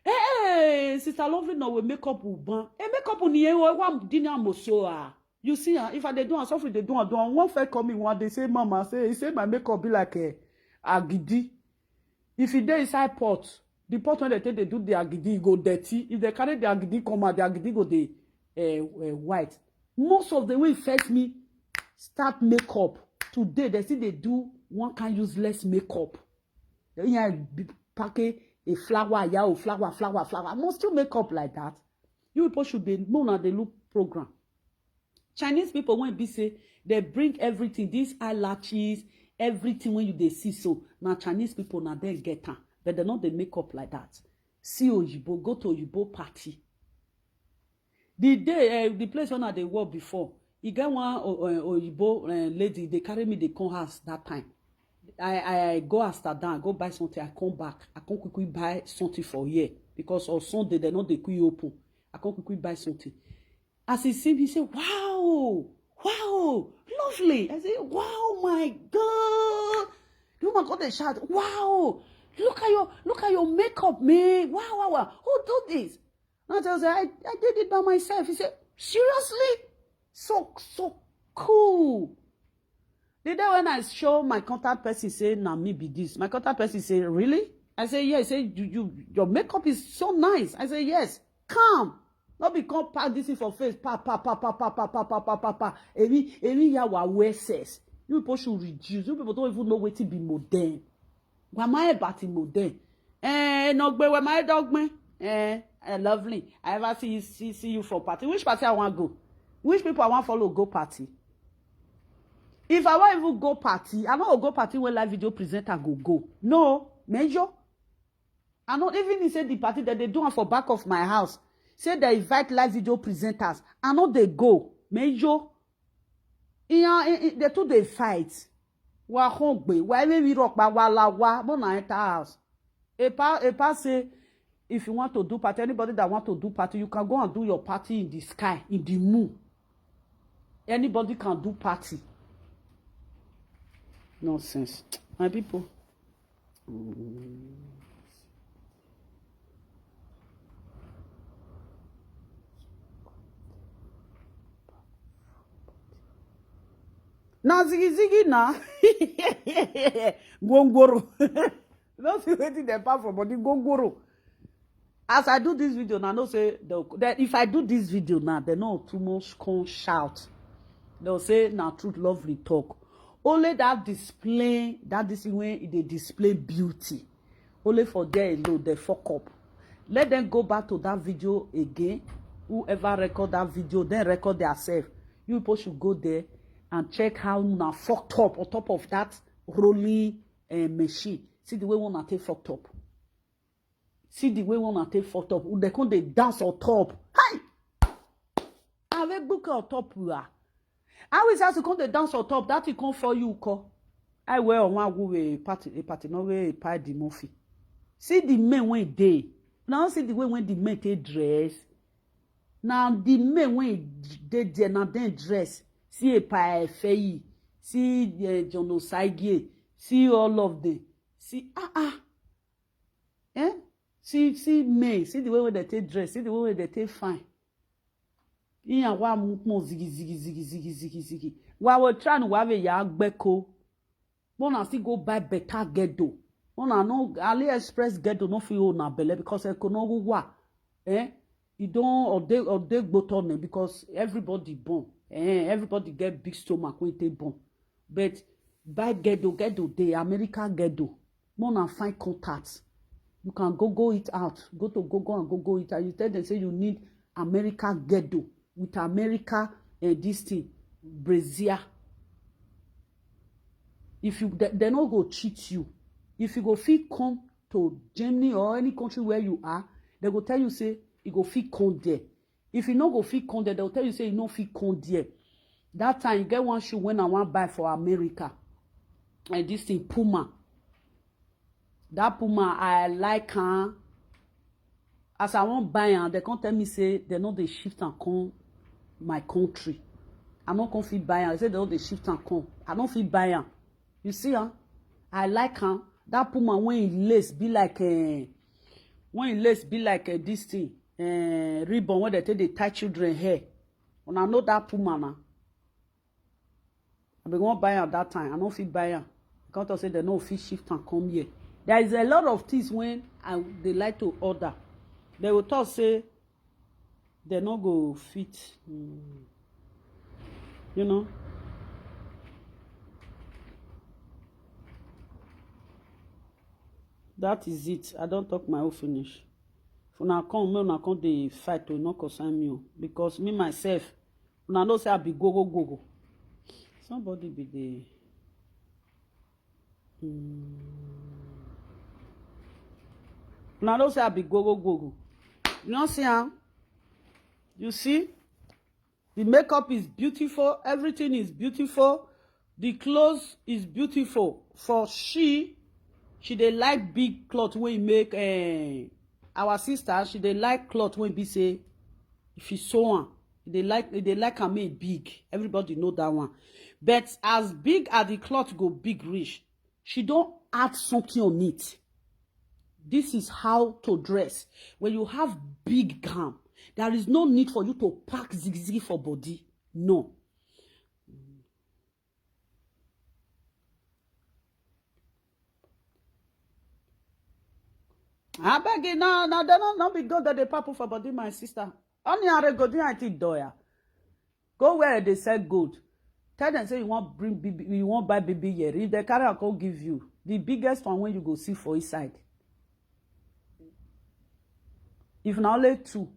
eh, eh, sister lovely na we makeup uban. Eh, makeup ni ewa wa dini amoso ah. You see, ah, if I dey do am, suffering dey do am, do am. One fair come in one day say, mama say, he say my makeup be like a agidi. If e dey inside pot, the pot when they take dey do the agidi, e go dirty. If they carry the agidi come out, the agidi go dey uh, uh, white. Most of the way first me start makeup. Today they still dey do one kind useless makeup. Yeah, pack a flower, yeah, oh, flower, flower, flower. Must you make up like that? You people should dey know now they look program. Chinese people when be say they bring everything, these eyelashes, everything when you dey see so. Now Chinese people now then get am, but they not they make up like that. See Oyibo, go to Oyibo party. The day, uh, the place when I dey work before, e get one uh, uh, Oyibo uh, lady, they carry me, they come house that time. I, I go Amsterdam, I go buy something, I come back, I come quickly buy something for here because on Sunday they not dey quick open. I come quickly buy something. As he see me, he say, wow, wow, lovely. I say, wow, my God. The woman come dey shout, wow, look at your look at your makeup, man. Wow, wow, wow. Who do this? And I tell her, I, I did it by myself. He said, seriously? So so cool. The day when I show my contact person, say, na me be this. My contact person say, really? I say, yeah. He say, you, you, your makeup is so nice. I say, yes. Come. No be come pack this thing for face. Pa, pa, pa, pa, pa, pa, pa, pa, pa, pa, pa. Emi, emi ya wa weses. You people should reduce. You people don't even know wetin be modern. Wa ma e bati modern. Eh, no gbe wa ma e dogme. Eh, eh, lovely. I ever see you see, see you for party. Which party I want go? Which people I want follow go party? If I want even go party, I no go go party where live video presenter go go. No, major. I no even say the party that they do am for back of my house. Say they invite live video presenters. I no dey go. Major. Iyan, i- i- they too dey fight. Wa hungbe. Wa even we rock ba wa la wa. But na enter house. Epa Epa say, if you want to do party, anybody that want to do party, you can go and do your party in the sky, in the moon. Anybody can do party. Nonsense, my people. Na ziggy ziggy na. Gwongworo. No see wetin dem pack for body, gwongworo. As I do this video now, no say the, the, if I do this video now, they no too much come shout. They'll say na truth, lovely talk. Only that display, that this thing when they display beauty. Only for there alone, they fuck up. Let them go back to that video again. Whoever record that video, then record themselves. You people should go there and check how una fucked up on top of that rolling uh, machine. See the way una take fucked up. See the way una take fucked up. They come dey dance on top. Hi! Ave gbuka on top you are. I will say to come dey dance on top. That thing come for you, ko. I wear on one go a party, a party, no way a party Murphy. See the men wey dey. Now see the way when the men take dress. Now the men wey dey there, now dem dress. See a pie fayi. See uh, John Osagie. See all of them. See, ah, ah. Eh? See, see men. See the way wey they take dress. See the way wey they take fine. Iya wa mu pon zigi zigi zigi zigi zigi zigi. Wa we try no wa we ya gbeko. But una still go buy better ghetto. Una no AliExpress ghetto no fit hold una belle because e ko no go wa. Eh? E don ode ode gboto ne because everybody born. Eh, everybody get big stomach when they born. But buy ghetto, ghetto dey, America ghetto. More na find contact. You can go go it out. Go to go go and go go it out. You tell them say you need America ghetto with America uh, this thing, brazier. If you they, they no go cheat you. If you go fit come to Germany or any country where you are, they go tell you say you go fit come there. If you no go fit come there, they'll tell you say you no fit come there. That time you get one shoe when I want buy for America. And this thing Puma. That Puma, I like her. As I won't buy her, they can't tell me say they know they shift and come my country. I no come fit buy her. I say they know they shift and come. I don't fit buy her. You see her? I like her. That Puma when he lace be like a when he lace be like a this thing. Uh, ribbon where they take they tie children hair. When I know that Puma now. I been wan buy am that time. I no fit buy am. I come talk say they no fit shift and come here. There is a lot of things when I they like to order. They will talk say they no go fit. Mm. You know. That is it. I don't talk my own finish. For now come, me una come dey fight to no concern me o. Because me myself, una know say I be go go go go. Somebody be the mm. Una know say I be go go go go. You know see am? You see? The makeup is beautiful. Everything is beautiful. The clothes is beautiful. For she, she dey like big cloth wey make uh, our sister. She dey like cloth wey be say if you sew am, they like they like am make big. Everybody know that one. But as big as the cloth go big reach, she don't add something on it. This is how to dress. When you have big gown, there is no need for you to pack zigzag for body. No. I beg you now, now they don't, don't be good that they purple for body, my sister. Only are go do I think doya. Go where they sell gold. Tell them say you want bring B B, you want buy B B here. If they carry a go give you the biggest one when you go see for inside. If na only two,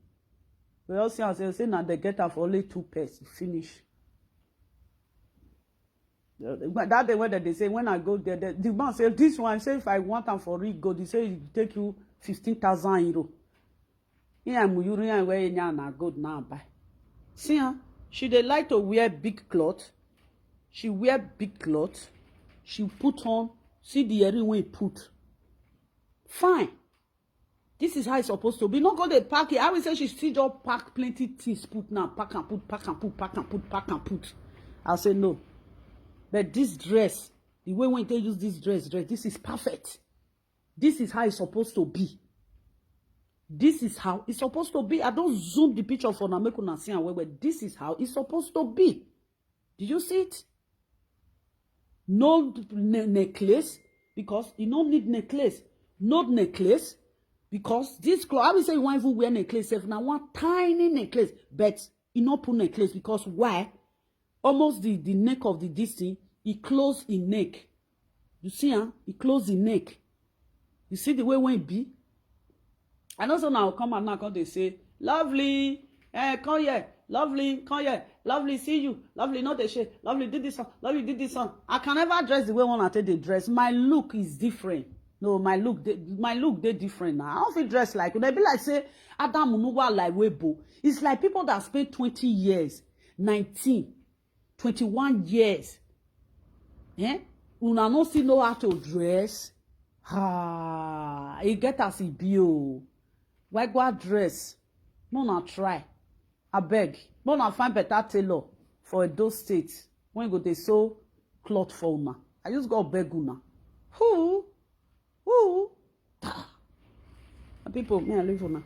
we all see ourselves say na they get am for only two pairs. Finish. That day when they say when I go there, the, the man say this one say if I want am for real gold, he say it take you fifteen thousand euro. Here I'm using where you na gold now buy. See her, she dey like to wear big cloth. She wear big cloth. She put on. See the earring wey put. Fine. This is how it's supposed to be. No go dey pack it. I will say she still just pack plenty things put now. Pack and put, pack and put, pack and put, pack and put. I say no. But this dress, the way when they use this dress, dress, this is perfect. This is how it's supposed to be. This is how it's supposed to be. I don't zoom the picture for now. Make una see and well, well. This is how it's supposed to be. Did you see it? No ne- necklace because you don't need necklace. No necklace because this cloth. I will say you want even wear necklace. If now one tiny necklace, but you not put necklace because why? Almost the the neck of the this thing, he close in neck. You see, huh? He close in neck. You see the way when it be. I know so now come and now come they say, lovely, eh, come here, lovely, come here. Lovely, see you. Lovely, not a shame. Lovely, did this one. Lovely, did this one. I can never dress the way one I take dey dress. My look is different. No, my look, dey, my look dey different now. I don't feel dressed like, they be like say Adam Nuwa like Webo. It's like people that spend twenty years, nineteen, twenty-one years. Eh? Una no still know how to dress. Ah, e get as e be o. Why go dress? No na try. Abeg, no na find better tailor for Edo State when go dey sew cloth for una. I just go beg una. Who? Who? Ah. My people, me I leave una.